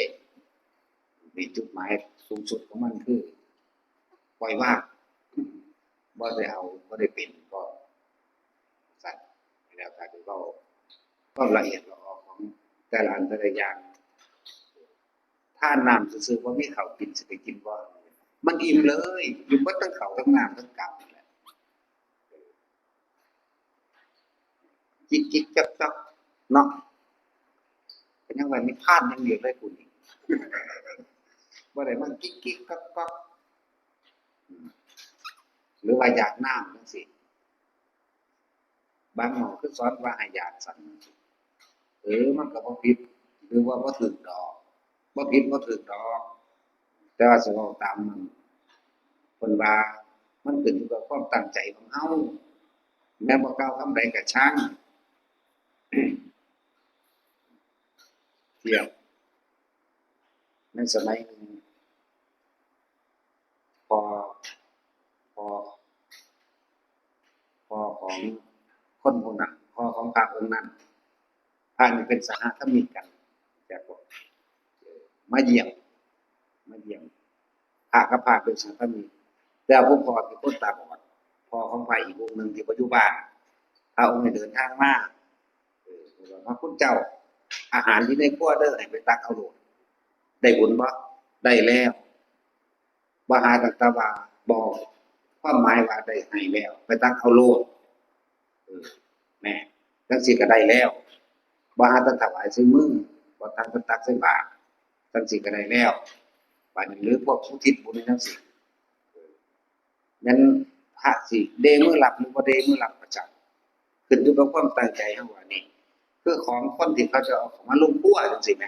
นี่จุดหมายสูงสุดของมันคือ ปล่อยวาง บ่ได้เอา บ่ได้เป็น ก็ ซั่น แล้วก็สิเว้าความละเอียดละออของแต่ละอันแต่ละอย่าง ทานน้ำซื่อๆ บ่มีข้าวกิน สิไปกินบ่ มันอิ่มเลย อิ่มเบิดทั้งข้าวทั้งน้ำทั้งกับนั่นแหละ จิกจิกจักจักเนาะ ก็ยังว่านิพพานอย่างเดียวเลยกูนี่ บ่ได้มาจิกจิกกักกัก อืม หรือว่าอยากน้ำจั่งซี้ บางหม่องคือสอนว่าให้อยากสั่น เออ มันก็บ่ผิด หรือว่าบ่ถูกดอก บ่ผิดบ่ถูกดอก แต่ว่าสิเว้าตามมัน เพิ่นว่ามันขึ้นอยู่กับความตั้งใจของเฮา แม้บ่กล่าวคำใดก็ช่าง เทียบ ในสมัยหนึ่ง พ่อ พ่อ พ่อของคนผู้นั้น พ่อของพระองค์นั้น พระนี่เป็นสหธรรมิกกัน แต่ก็ เอ่อ มาเยี่ยม มาเยี่ยม พระกับพระเป็นสหธรรมิก แต่ผู้พ่อเป็นคนตาบอด พ่อของพระอีกองค์หนึ่งที่บ่อยู่บ้าน พระองค์นี้เดินทางมา เออ เพิ่นว่า พระคุณเจ้า อาหารอยู่ในครัวเด้อ ให้ไปตักเอาโลด ได้บุญบ่ ได้แล้ว บ่หาตั้งแต่ว่า บ่ ความหมายว่าได้ให้แล้ว ไปตักเอาโลด เออ แหน่ จั่งซี้ก็ได้แล้ว บ่หาแต่ถวายใส่มือ บ่ทันไปตักใส่บาตร จั่งซี้ก็ได้แล้ว บาดนี้หรือพวกอุทิศบุญจั่งซี้ เออ แม่นพระสิเดมือรับหรือบ่เดมือรับก็ช่าง ขึ้นอยู่กับความตั้งใจเฮาว่านี่ คือของคนที่เขาจะเอาเข้ามาลงครัวจั่งซี้แหม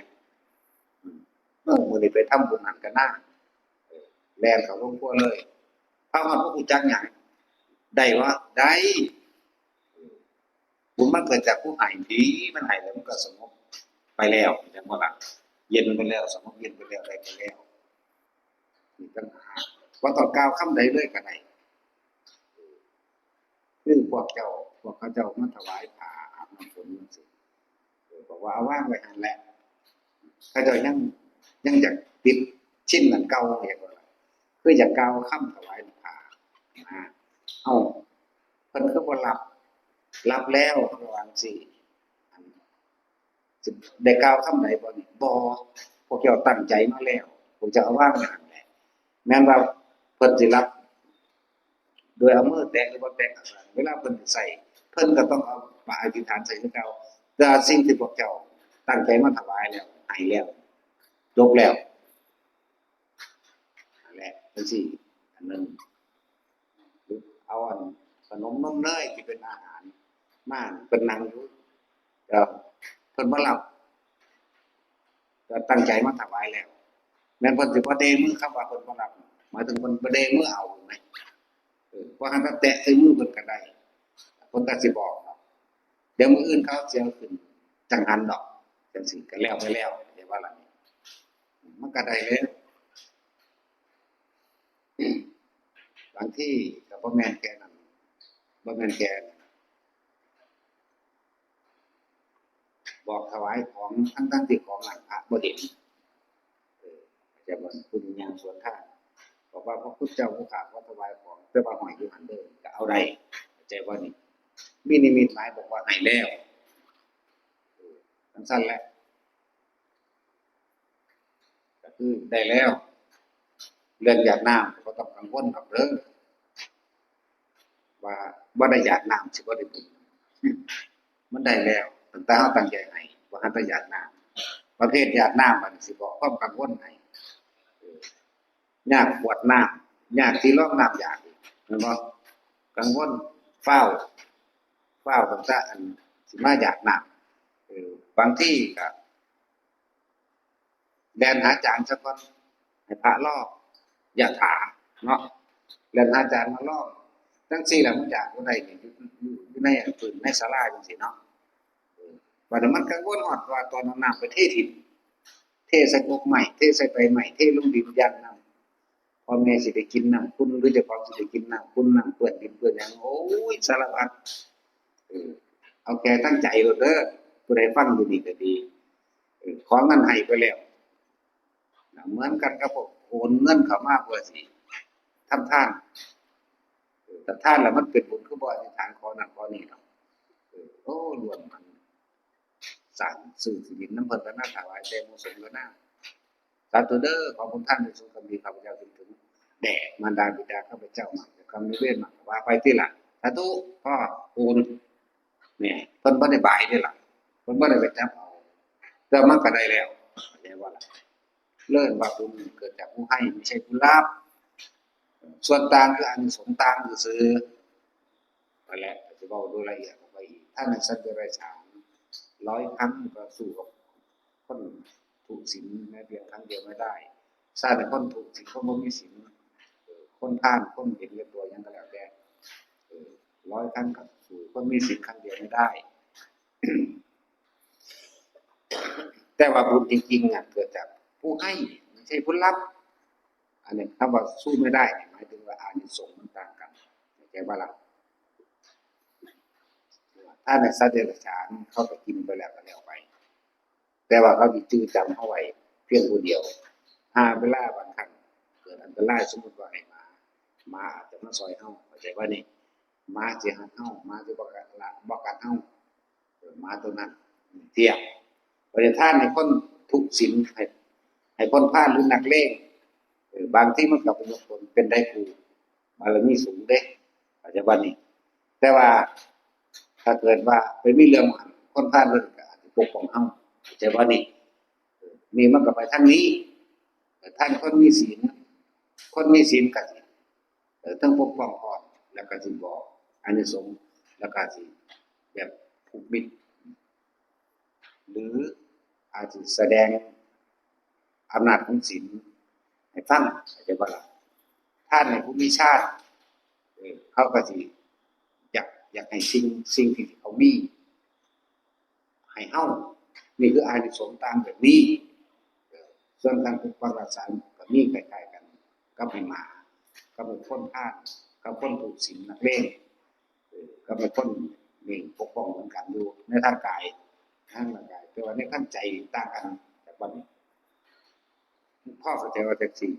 อืม เออ มื้อนี้ไปทำบุญหั้นก็นะ เออ แล่นเข้าลงครัวเลย พระมันบ่รู้จักหยัง ได้บ่ ได้ บุญมันเกิดจากผู้ให้ ดี มันให้แล้วมันก็สงบไปแล้ว จั่งบ่ล่ะ เย็นไปแล้ว สงบเย็นไปแล้ว ได้ไปแล้ว นี่ต่างหาก บ่ต้องกล่าวคำใดเลยก็ได้ คือพวกเจ้า พวกเขาเจ้ามาถวายผ้าอาบน้ำฝนจั่งซี้ เออ บอกว่าเอาวางไว้หั่นแหละ เขาเจ้ายัง ยังอยากติดชินอันเก่า เรียกว่า คืออยากกล่าวคำถวายผ้านะ เอ้า เพิ่นคือบ่รับ รับแล้ว เพิ่นว่าจั่งซี้ อัน สิได้กล่าวคำใดบ่นี่ บ่ พวกเจ้าตั้งใจมาแล้ว พวกเจ้าเอาวางไว้หั่นแหละ แม้นว่าเพิ่นสิรับ โดยเอามือแตะหรือบ่แตะก็ตาม เวลาเพิ่นสิใช้ เพิ่นก็ต้องเอาปากอธิษฐานใส่คือเก่า แต่สิ่งที่พวกเจ้าตั้งใจมาถวายแล้ว ให้แล้ว จบแล้ว นั่นแหละ จั่งซี้ อันหนึ่ง เอาอันขนมนมเนยที่เป็นอาหารมา เพิ่นนั่งอยู่ ก็เพิ่นบ่รับ ก็ตั้งใจมาถวายแล้ว แม่นเพิ่นสิบ่เดมือ คำว่าเพิ่นบ่รับ หมายถึงเพิ่นบ่เดมือเอาแหม เออ บ่หันมาแตะใส่มือเพิ่นก็ได้ เพิ่นก็สิบอกเนาะ เดี๋ยวมื้ออื่นเขาสิเอาขึ้นจั่งหันดอก จั่งซี้ก็แล้วไปแล้ว เข้าใจบ่ล่ะ มันก็ได้แล้ว บางทีก็บ่แม่นแค่นั้น บ่แม่นแค่นั้น บอกถวายของ ทั้งๆที่ของหลังพระบ่เห็น เออ เข้าใจบ่ ผู้ย่างสวนทาง บอกว่าพระพุทธเจ้าผู้ข้าขอถวายของ แต่ว่าห้อยอยู่หั่นเด้อ ก็เอาได้ เข้าใจบ่นี่ มีนิมิตหมายบอกว่าให้แล้ว เออ จั่งซั้นแหละ ก็คือได้แล้ว เรื่องหยาดน้ำก็บ่ต้องกังวลดอกเด้อ ว่าบ่ได้หยาดน้ำสิบ่ได้บุญ มันได้แล้ว ตั้งแต่เฮาตั้งใจให้ บ่ทันได้หยาดน้ำ ประเภทหยาดน้ำบัดนี้สิบอกความกังวลให้ เออ ยากขวดน้ำ ยากที่รองน้ำหยาดอีก แม่นบ่ กังวล ฟ้าว ฟ้าวตั้งแต่อันสิมาหยาดน้ำ เออ บางทีก็ แล่นหาอาจารย์ซะก่อน ให้พระรอ อย่าถาเนาะ แล่นหาอาจารย์มารอ จั่งซี้แหละมันอยากบ่ได้นี่ อยู่ อยู่ อยู่ในอันพื้นในศาลาจั่งซี้เนาะ เออ บัดนี้มันกังวลฮอดว่าตอนเอาน้ำไปเทถิ่ม เทใส่กกไม้ เทใส่ใบไม้ เทลงดิน ย้านน้ำ พ่อแม่สิได้กินน้ำขุ่น หรือเจ้าของสิได้กินน้ำขุ่น น้ำเปื้อนดินเปื้อนหยัง โอ้ย สารพัด เออ เอาแค่ตั้งใจโลดเด้อ ผู้ใดฟังอยู่นี่ก็ดี เออ ของนั้นให้ไปแล้ว นะ เหมือนกันกับพวกโอนเงินเข้ามาเพื่อสิทำทาน เออ แต่ทานแล้วมันเป็นบุญ คือบ่อธิษฐานขอนั่นขอนี่เนาะ เออ โอ้ รวมมัน สร้างซื้อที่ดินนำเพิ่นก็น่า ถวายแด่หมู่สงฆ์ก็น่า สาธุเด้อ ขอบุญท่านได้สูงกำดี ข้าพเจ้าจนถึงแด่มารดาบิดาข้าพเจ้า มากเจ้ากรรมนายเวร มากว่าไปติล่ะ สาธุ พ่อ โอน เนี่ย เพิ่นบ่ได้บายเด้ล่ะ เพิ่นบ่ได้ไปจับเอา แต่มันก็ได้แล้ว เข้าใจบ่ล่ะ เอิ้นว่าบุญเกิดจากผู้ให้ ไม่ใช่ผู้รับ ส่วนต่างคืออานิสงส์ต่างซื่อๆ นั่นแหละ จะเว้าโดยละเอียดออกไปอีก ถ้าในสัตว์เดรัจฉาน ร้อยครั้งก็สู้กับคนทุศีลแม้เพียงครั้งเดียวไม่ได้ ถ้าในคนทุศีล คนบ่มีศีล เอ่อ คนพาล คนเห็นแก่ตัวหยังก็แล้วแต่ เอ่อ ร้อยครั้งก็สู้คนมีศีลครั้งเดียวไม่ได้ แต่ว่าบุญจริงๆ น่ะ เกิดจากผู้ให้ ไม่ใช่ผู้รับ อันนี้คำว่าสู้ไม่ได้เนี่ย หมายถึงว่าอานิสงส์มันต่างกัน เข้าใจบ่ล่ะ ถ้าในสัตว์เดรัจฉาน เขาก็กินไปแล้วก็แล้วไป แต่ว่าเขาสิจื่อจำเฮาไว้เพียงผู้เดียว หากเวลาบางครั้งเกิดอันตราย สมมุติว่าให้หมา หมาอาจจะมาซ่อยเฮา เข้าใจบ่นี่ หมาสิฮักเฮา หมาสิบ่กัดละ บ่กัดเฮา เออ หมาตัวนั้น เทียบ ประทานให้คนทุศีล ให้ ให้คนพาลหรือนักเลง เออ บางทีมันก็เป็นผลเป็นได้ผู้บารมีสูงเด้ เข้าใจบ่นี่ แต่ว่าถ้าเกิดว่าไปมีเรื่องหั้น คนพาลเพิ่นก็อาจจะปกป้องเฮา เข้าใจบ่นี่ เออ นี่มันก็ไปทางนี้ แต่ท่านคนมีศีล คนมีศีลก็สิ เอ่อ ทั้งปกป้องพร้อม แล้วก็สิบอกอานิสงส์ แล้วก็สิแบบผูกมิตร หรืออาจสิแสดงอำนาจของศีลให้ฟัง เข้าใจบ่ล่ะ ทานให้ผู้มีฌาน เออ เขาก็สิอยาก อยากให้สิ่ง สิ่งที่เขามี ให้เฮา นี่คืออานิสงส์ต่างแบบนี้ เออ ส่วนการปกปักรักษาก็มีคล้ายๆกัน กับให้หมา กับให้คนพาล กับคนทุศีลนักเลง เออ กับให้คนนี่ปกป้องเหมือนกันอยู่ในทางกาย ทางร่างกาย แต่ว่าในทางใจต่างกัน จากบัดนี้ พ่อเข้าใจว่าจังซี่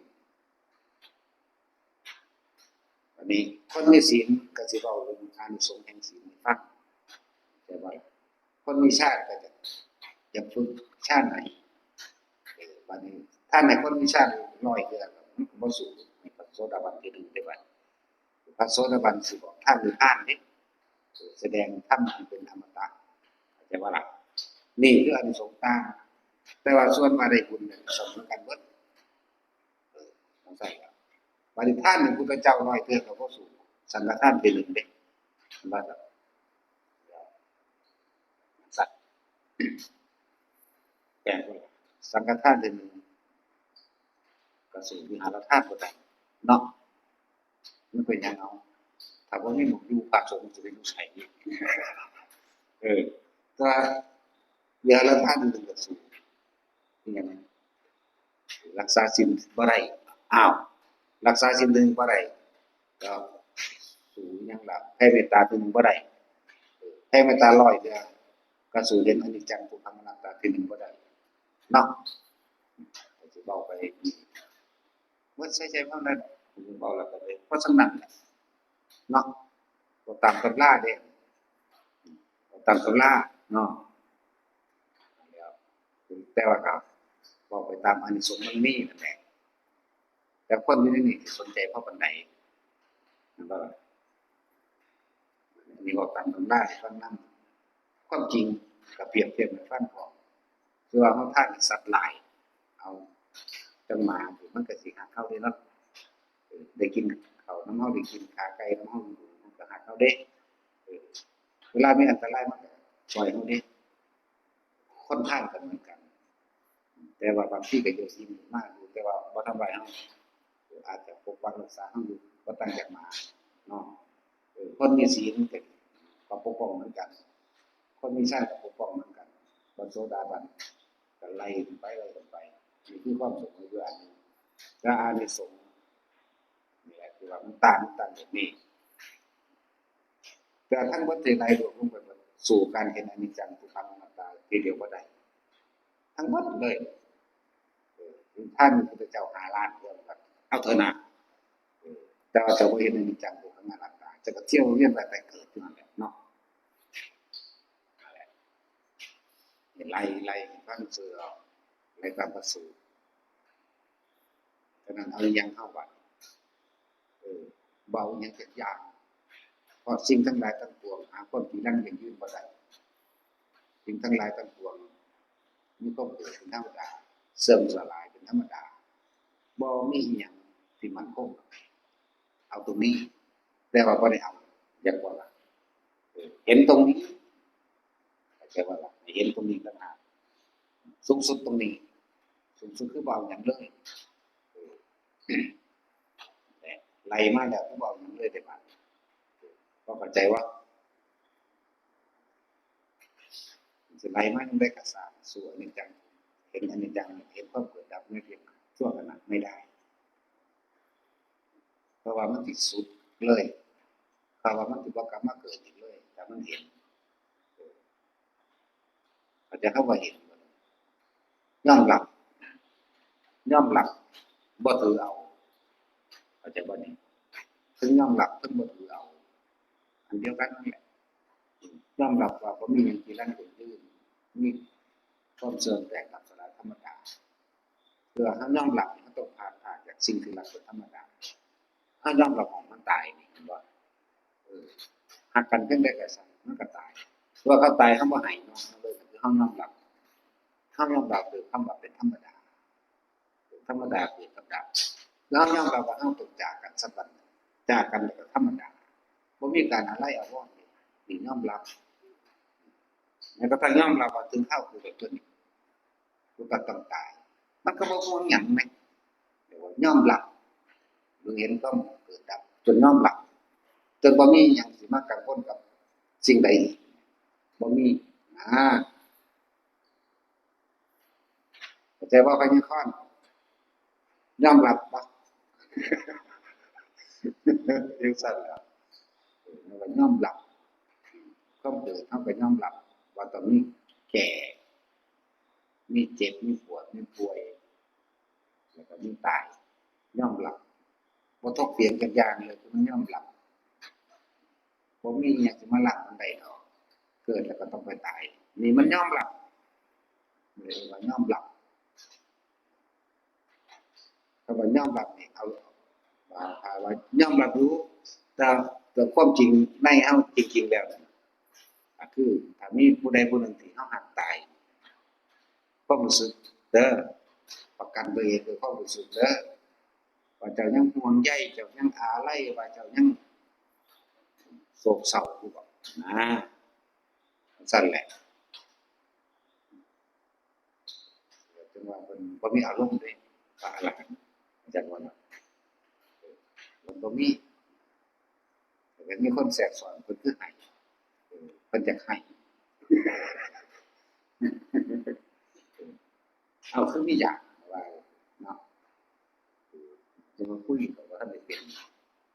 บัดนี้คนมีศีลก็สิเว้าเรื่องอานิสงส์แห่งศีลให้ฟัง แต่ว่าคนมีฌานก็จะ อยากฝึกฌานให้ เออ บัดนี้ทานให้คนมีฌานร้อยเทื่อ มันก็บ่สู้ให้พระโสดาบันทีหนึ่งได้บัด พระโสดาบันสิบอกทางนิพพานเด้ แสดงธรรมอันเป็นอมตะ เข้าใจบ่ล่ะ นี่คืออานิสงส์ต่าง แต่ว่าส่วนว่าได้บุญเนี่ยเสมอกันเบิด เออ จั่งซั้นล่ะ บัดนี้ทานให้พุทธเจ้าร้อยเทื่อก็บ่สู้สังฆทานเทื่อหนึ่งเด้ เห็นบ่ล่ะ จั่งซั้น แปลกบ่ล่ะ สังฆทานเทื่อหนึ่งก็สู้วิหารทานบ่ได้เนาะ มันเป็นหยังเอา ถ้าบ่มีหม่องอยู่ พระสงฆ์สิไปอยู่ไส เออ แต่ว่าเรื่องละท่านหนึ่งก็สู้ อิหยัง รักษาศีลบ่ได้ อ้าว รักษาศีลหนึ่งบ่ได้ ก็สู้อิหยังล่ะ แผ่เมตตาเทื่อหนึ่งบ่ได้ แผ่เมตตาร้อยเทื่อ ก็สู้เห็นอนิจจังทุกขังอนัตตาเทื่อหนึ่งบ่ได้ เนาะ ก็สิเว้าไป เบิดใส่ใจเท่านั้น เว้าแล้วก็เลย เพราะฉะนั้นน่ะ เนาะ ก็ตามตำราเด้ ตามตำราเนาะ แต่ว่าก็บอกไปตามอานิสงส์มันมีนั่นแหละ แต่คนอยู่ในนี้สิสนใจเพราะปานใด นั่นก็ อันนี้บอกตามตำราให้ฟังนำ ความจริงก็เปรียบเทียบให้ฟังพร้อม คือว่าเฮาทานสัตว์หลาย เอา จั่งหมานี่มันก็สิฮักเฮาเด้เนาะ เออ ได้กินข้าวนำเฮา ได้กินขาไก่นำเฮา มันก็ฮักเฮาเด้ เออ เวลามีอันตรายมันก็ช่วยเฮาเด้ คนทานก็เหมือนกัน แต่ว่าบางทีก็อยู่ที่มากอยู่ แต่ว่าบ่ทำลายเฮา อาจจะปกปักรักษาเฮาอยู่ บ่ต่างจากหมาเนาะ เออ คนมีศีลก็ ก็ปกป้องเหมือนกัน คนมีฌานก็ปกป้องเหมือนกัน พระโสดาบันก็ไล่กันไป ไล่กันไป นี่คือความเสมออยู่อันหนึ่ง และอานิสงส์นี่แหละที่ว่ามันต่างกันแบบนี้ แต่ทั้งหมดที่ไล่รวมลงไปหมด สู้การเห็นอนิจจังทุกขังอนัตตาทีเดียวบ่ได้ ทั้งหมดเลย เออ ท่านพระพุทธเจ้าห้าล้านเรื่องกัน เอาเถอะนะ เออ แต่ว่าเจ้าบ่เห็นอนิจจังทุกขังอนัตตา เจ้าก็เที่ยวเวียนว่ายตายเกิดอยู่นั่นแหละเนาะ นั่นแหละ ไล่ ไล่ความเชื่อ ไล่ความประสูติ ฉะนั้นเอาอิหยังเข้าวัด เออ เบาอิหยังจักอย่าง เพราะสิ่งทั้งหลายทั้งปวง หาความจีรังยั่งยืนบ่ได้ สิ่งทั้งหลายทั้งปวง มีความเกิดเป็นธรรมดา เสื่อมสลายเป็นธรรมดา บ่มีอิหยังที่มั่นคง เอาตรงนี้ แต่ว่าบ่ได้เอา อยากว่าล่ะ เออ เห็นตรงนี้ เข้าใจว่าล่ะ เห็นตรงนี้ต่างหาก สูงสุดตรงนี้ สูงสุดคือบ่เอาหยังเลย เออ ไล่มาแล้วคือบ่เอาหยังเลยเด้บาดนี้ พอเข้าใจว่า สิไล่มาจั่งใดก็ซ่าง สู้อนิจจัง เห็นอนิจจัง เห็นความเกิดดับในเพียงชั่วขณะไม่ได้ เพราะว่ามันสิสุดเลย เพราะว่ามันสิบ่กลับมาเกิดอีกเลย ถ้ามันเห็น เข้าใจคำว่าเห็นบ่ ยอมรับ ยอมรับ บ่ถือเอา เข้าใจบ่นี่ เทิงยอมรับ เทิงบ่ถือเอา อันเดียวกันนั่นแหละ ยอมรับว่าบ่มีหยังจีรังยั่งยืน มีความเสื่อมแตกดับสลายธรรมดา เพื่อเฮายอมรับ เฮาต้องพลัดพรากจากสิ่งที่รักเป็นธรรมดา เฮายอมรับของมันตายนี่ เห็นบ่ เออ ฮักกันเพียงใดก็ซ่าง มันก็ตาย เมื่อเขาตาย เฮาบ่ให้เนาะ เฮาเลย คือเฮายอมรับ เฮายอมรับด้วยคำว่าเป็นธรรมดา ธรรมดาเกิดกับดับ แล้วยอมรับว่าเฮาต้องจากกันสักวันหนึ่ง จากกันก็ธรรมดา บ่มีการอาลัยอาวรณ์ นี่ยอมรับ แล้วก็ต้องยอมรับว่าถึงคราวกูก็ต้อง กูก็ต้องตาย มันก็บ่ห่วงหยังแหม แต่ว่ายอมรับ หรือเห็นความเกิดดับ จนยอมรับ จนบ่มีหยังสิมากังวลกับสิ่งใดอีก บ่มี อ่า เข้าใจบ่ พญาคอน ยอมรับบ่ จั่งซั้นแหล้ว เออ แล้วก็ยอมรับ ความเกิดเฮาก็ยอมรับ ว่าต้องมีแก่ มีเจ็บ มีปวด มีป่วย แล้วก็มีตาย ยอมรับ บ่ถกเถียงจักอย่างเลย คือมันยอมรับ บ่มีอิหยังสิมาล้างมันได้ดอก เกิดแล้วก็ต้องไปตาย นี่มันยอมรับ เรียกว่ายอมรับ คำว่ายอมรับนี่ เอา ว่า ว่ายอมรับอยู่ แต่ แต่ความจริงในเฮาจริงๆแล้วนั่น ก็คือถ้ามีผู้ใดผู้หนึ่งที่เฮาฮักตาย ความรู้สึกเด้อ ประกันตัวเองด้วยความรู้สึกเด้อ ว่าเจ้ายังห่วงใย เจ้ายังอาลัย ว่าเจ้ายังโศกเศร้าอยู่บ่ นะ ซั่นแหละ จั่งว่าเพิ่นบ่มีอารมณ์เด้ พระอรหันต์ อาจารย์ว่านะ เพิ่นบ่มี แต่มีคนแทรกซ้อน เพิ่นคือให้ เออ เพิ่นอยากให้ เอาคือมีอยากว่าเนาะ จะมาคุยกับว่าท่านได้เป็น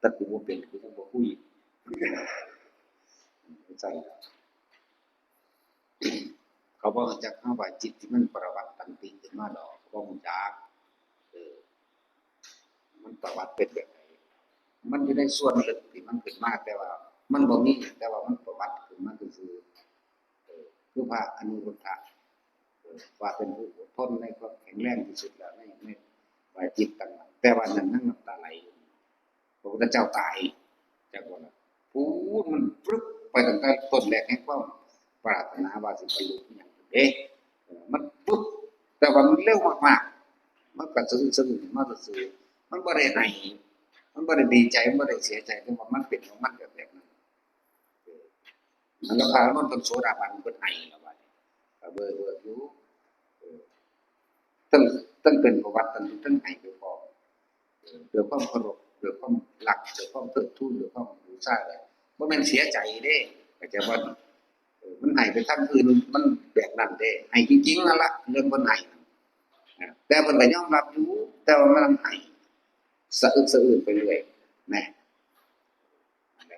แต่กูบ่เป็น กูยังบ่คุย ใช่ เขาบอกจากข้าว่าจิตที่มันประวัติตั้งติขึ้นมาดอก เขาบอกจาก เออ มันประวัติเป็นแบบไหน มันอยู่ในส่วนลึกที่มันขึ้นมา แต่ว่ามันบ่มี แต่ว่ามันประวัติขึ้นมาคือ เออ คือพระอนุรุทธะ เออ ว่าเป็นผู้อดทนในความแข็งแรงที่สุดแล้วใน ในฝ่ายจิตต่างๆ แต่ว่านั้นนั่งน้ำตาไหลอยู่ พระพุทธเจ้าตาย จากวันนั้นพูดมันปรึบไปตั้งแต่ต้นแรกแห่งความปรารถนาว่าสิบรรลุอหย่างเด้ เออ มันปึบ แต่ว่ามันเร็วมากๆ มันก็ซื่อๆ มันก็ซื่อ มันบ่ได้ไห้ มันบ่ได้ดีใจ มันบ่ได้เสียใจ แต่ว่ามันเป็นของมันแบบนั้น อันนั้นพระอานนท์เพิ่นโสดาบันเพิ่นไห้แล้วบัดนี้ ก็เบิ่งเบิ่งอยู่ เออ ตั้ง ตั้งเป็นประวัติ ตั้ง ตั้งไห้ไปพร้อม เออ ด้วยความเคารพ ด้วยความรัก ด้วยความเทิดทูน ด้วยความบูชาเลย บ่แม่นเสียใจเด้ เข้าใจบ่ เออ มันไห้ไปทางอื่น มันแบบนั้นเด้ ไห้จริงๆ นั่นละ เรื่องเพิ่นไห้นั่น นะ แต่เพิ่นก็ยอมรับอยู่ แต่ว่ามันไห้สะอึกสะอื้นไปเรื่อย นะ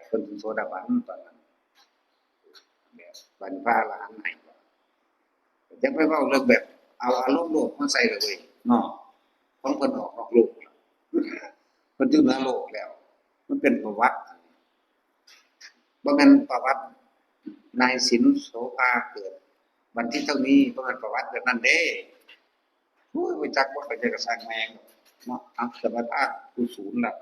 เพิ่นโสดาบันตอนนั้น แบบบันพระอรหันต์ให้ จะไปเว้าเรื่องแบบเอาอารมณ์โลกมาใส่เลยเว้ยเนาะ ของเพิ่นออกนอกโลกแล้ว เพิ่นอยู่เหนือโลกแล้ว มันเป็นประวัติ บ่แม่นประวัตินายสินโสภาเกิดวันที่เท่านี้ บ่แม่นประวัติแบบนั้นเด้ โอ้ย บ่จัก บ่เข้าใจก็ช่างแม่งเนาะ เอา สมรรถภาพกูศูนย์ละ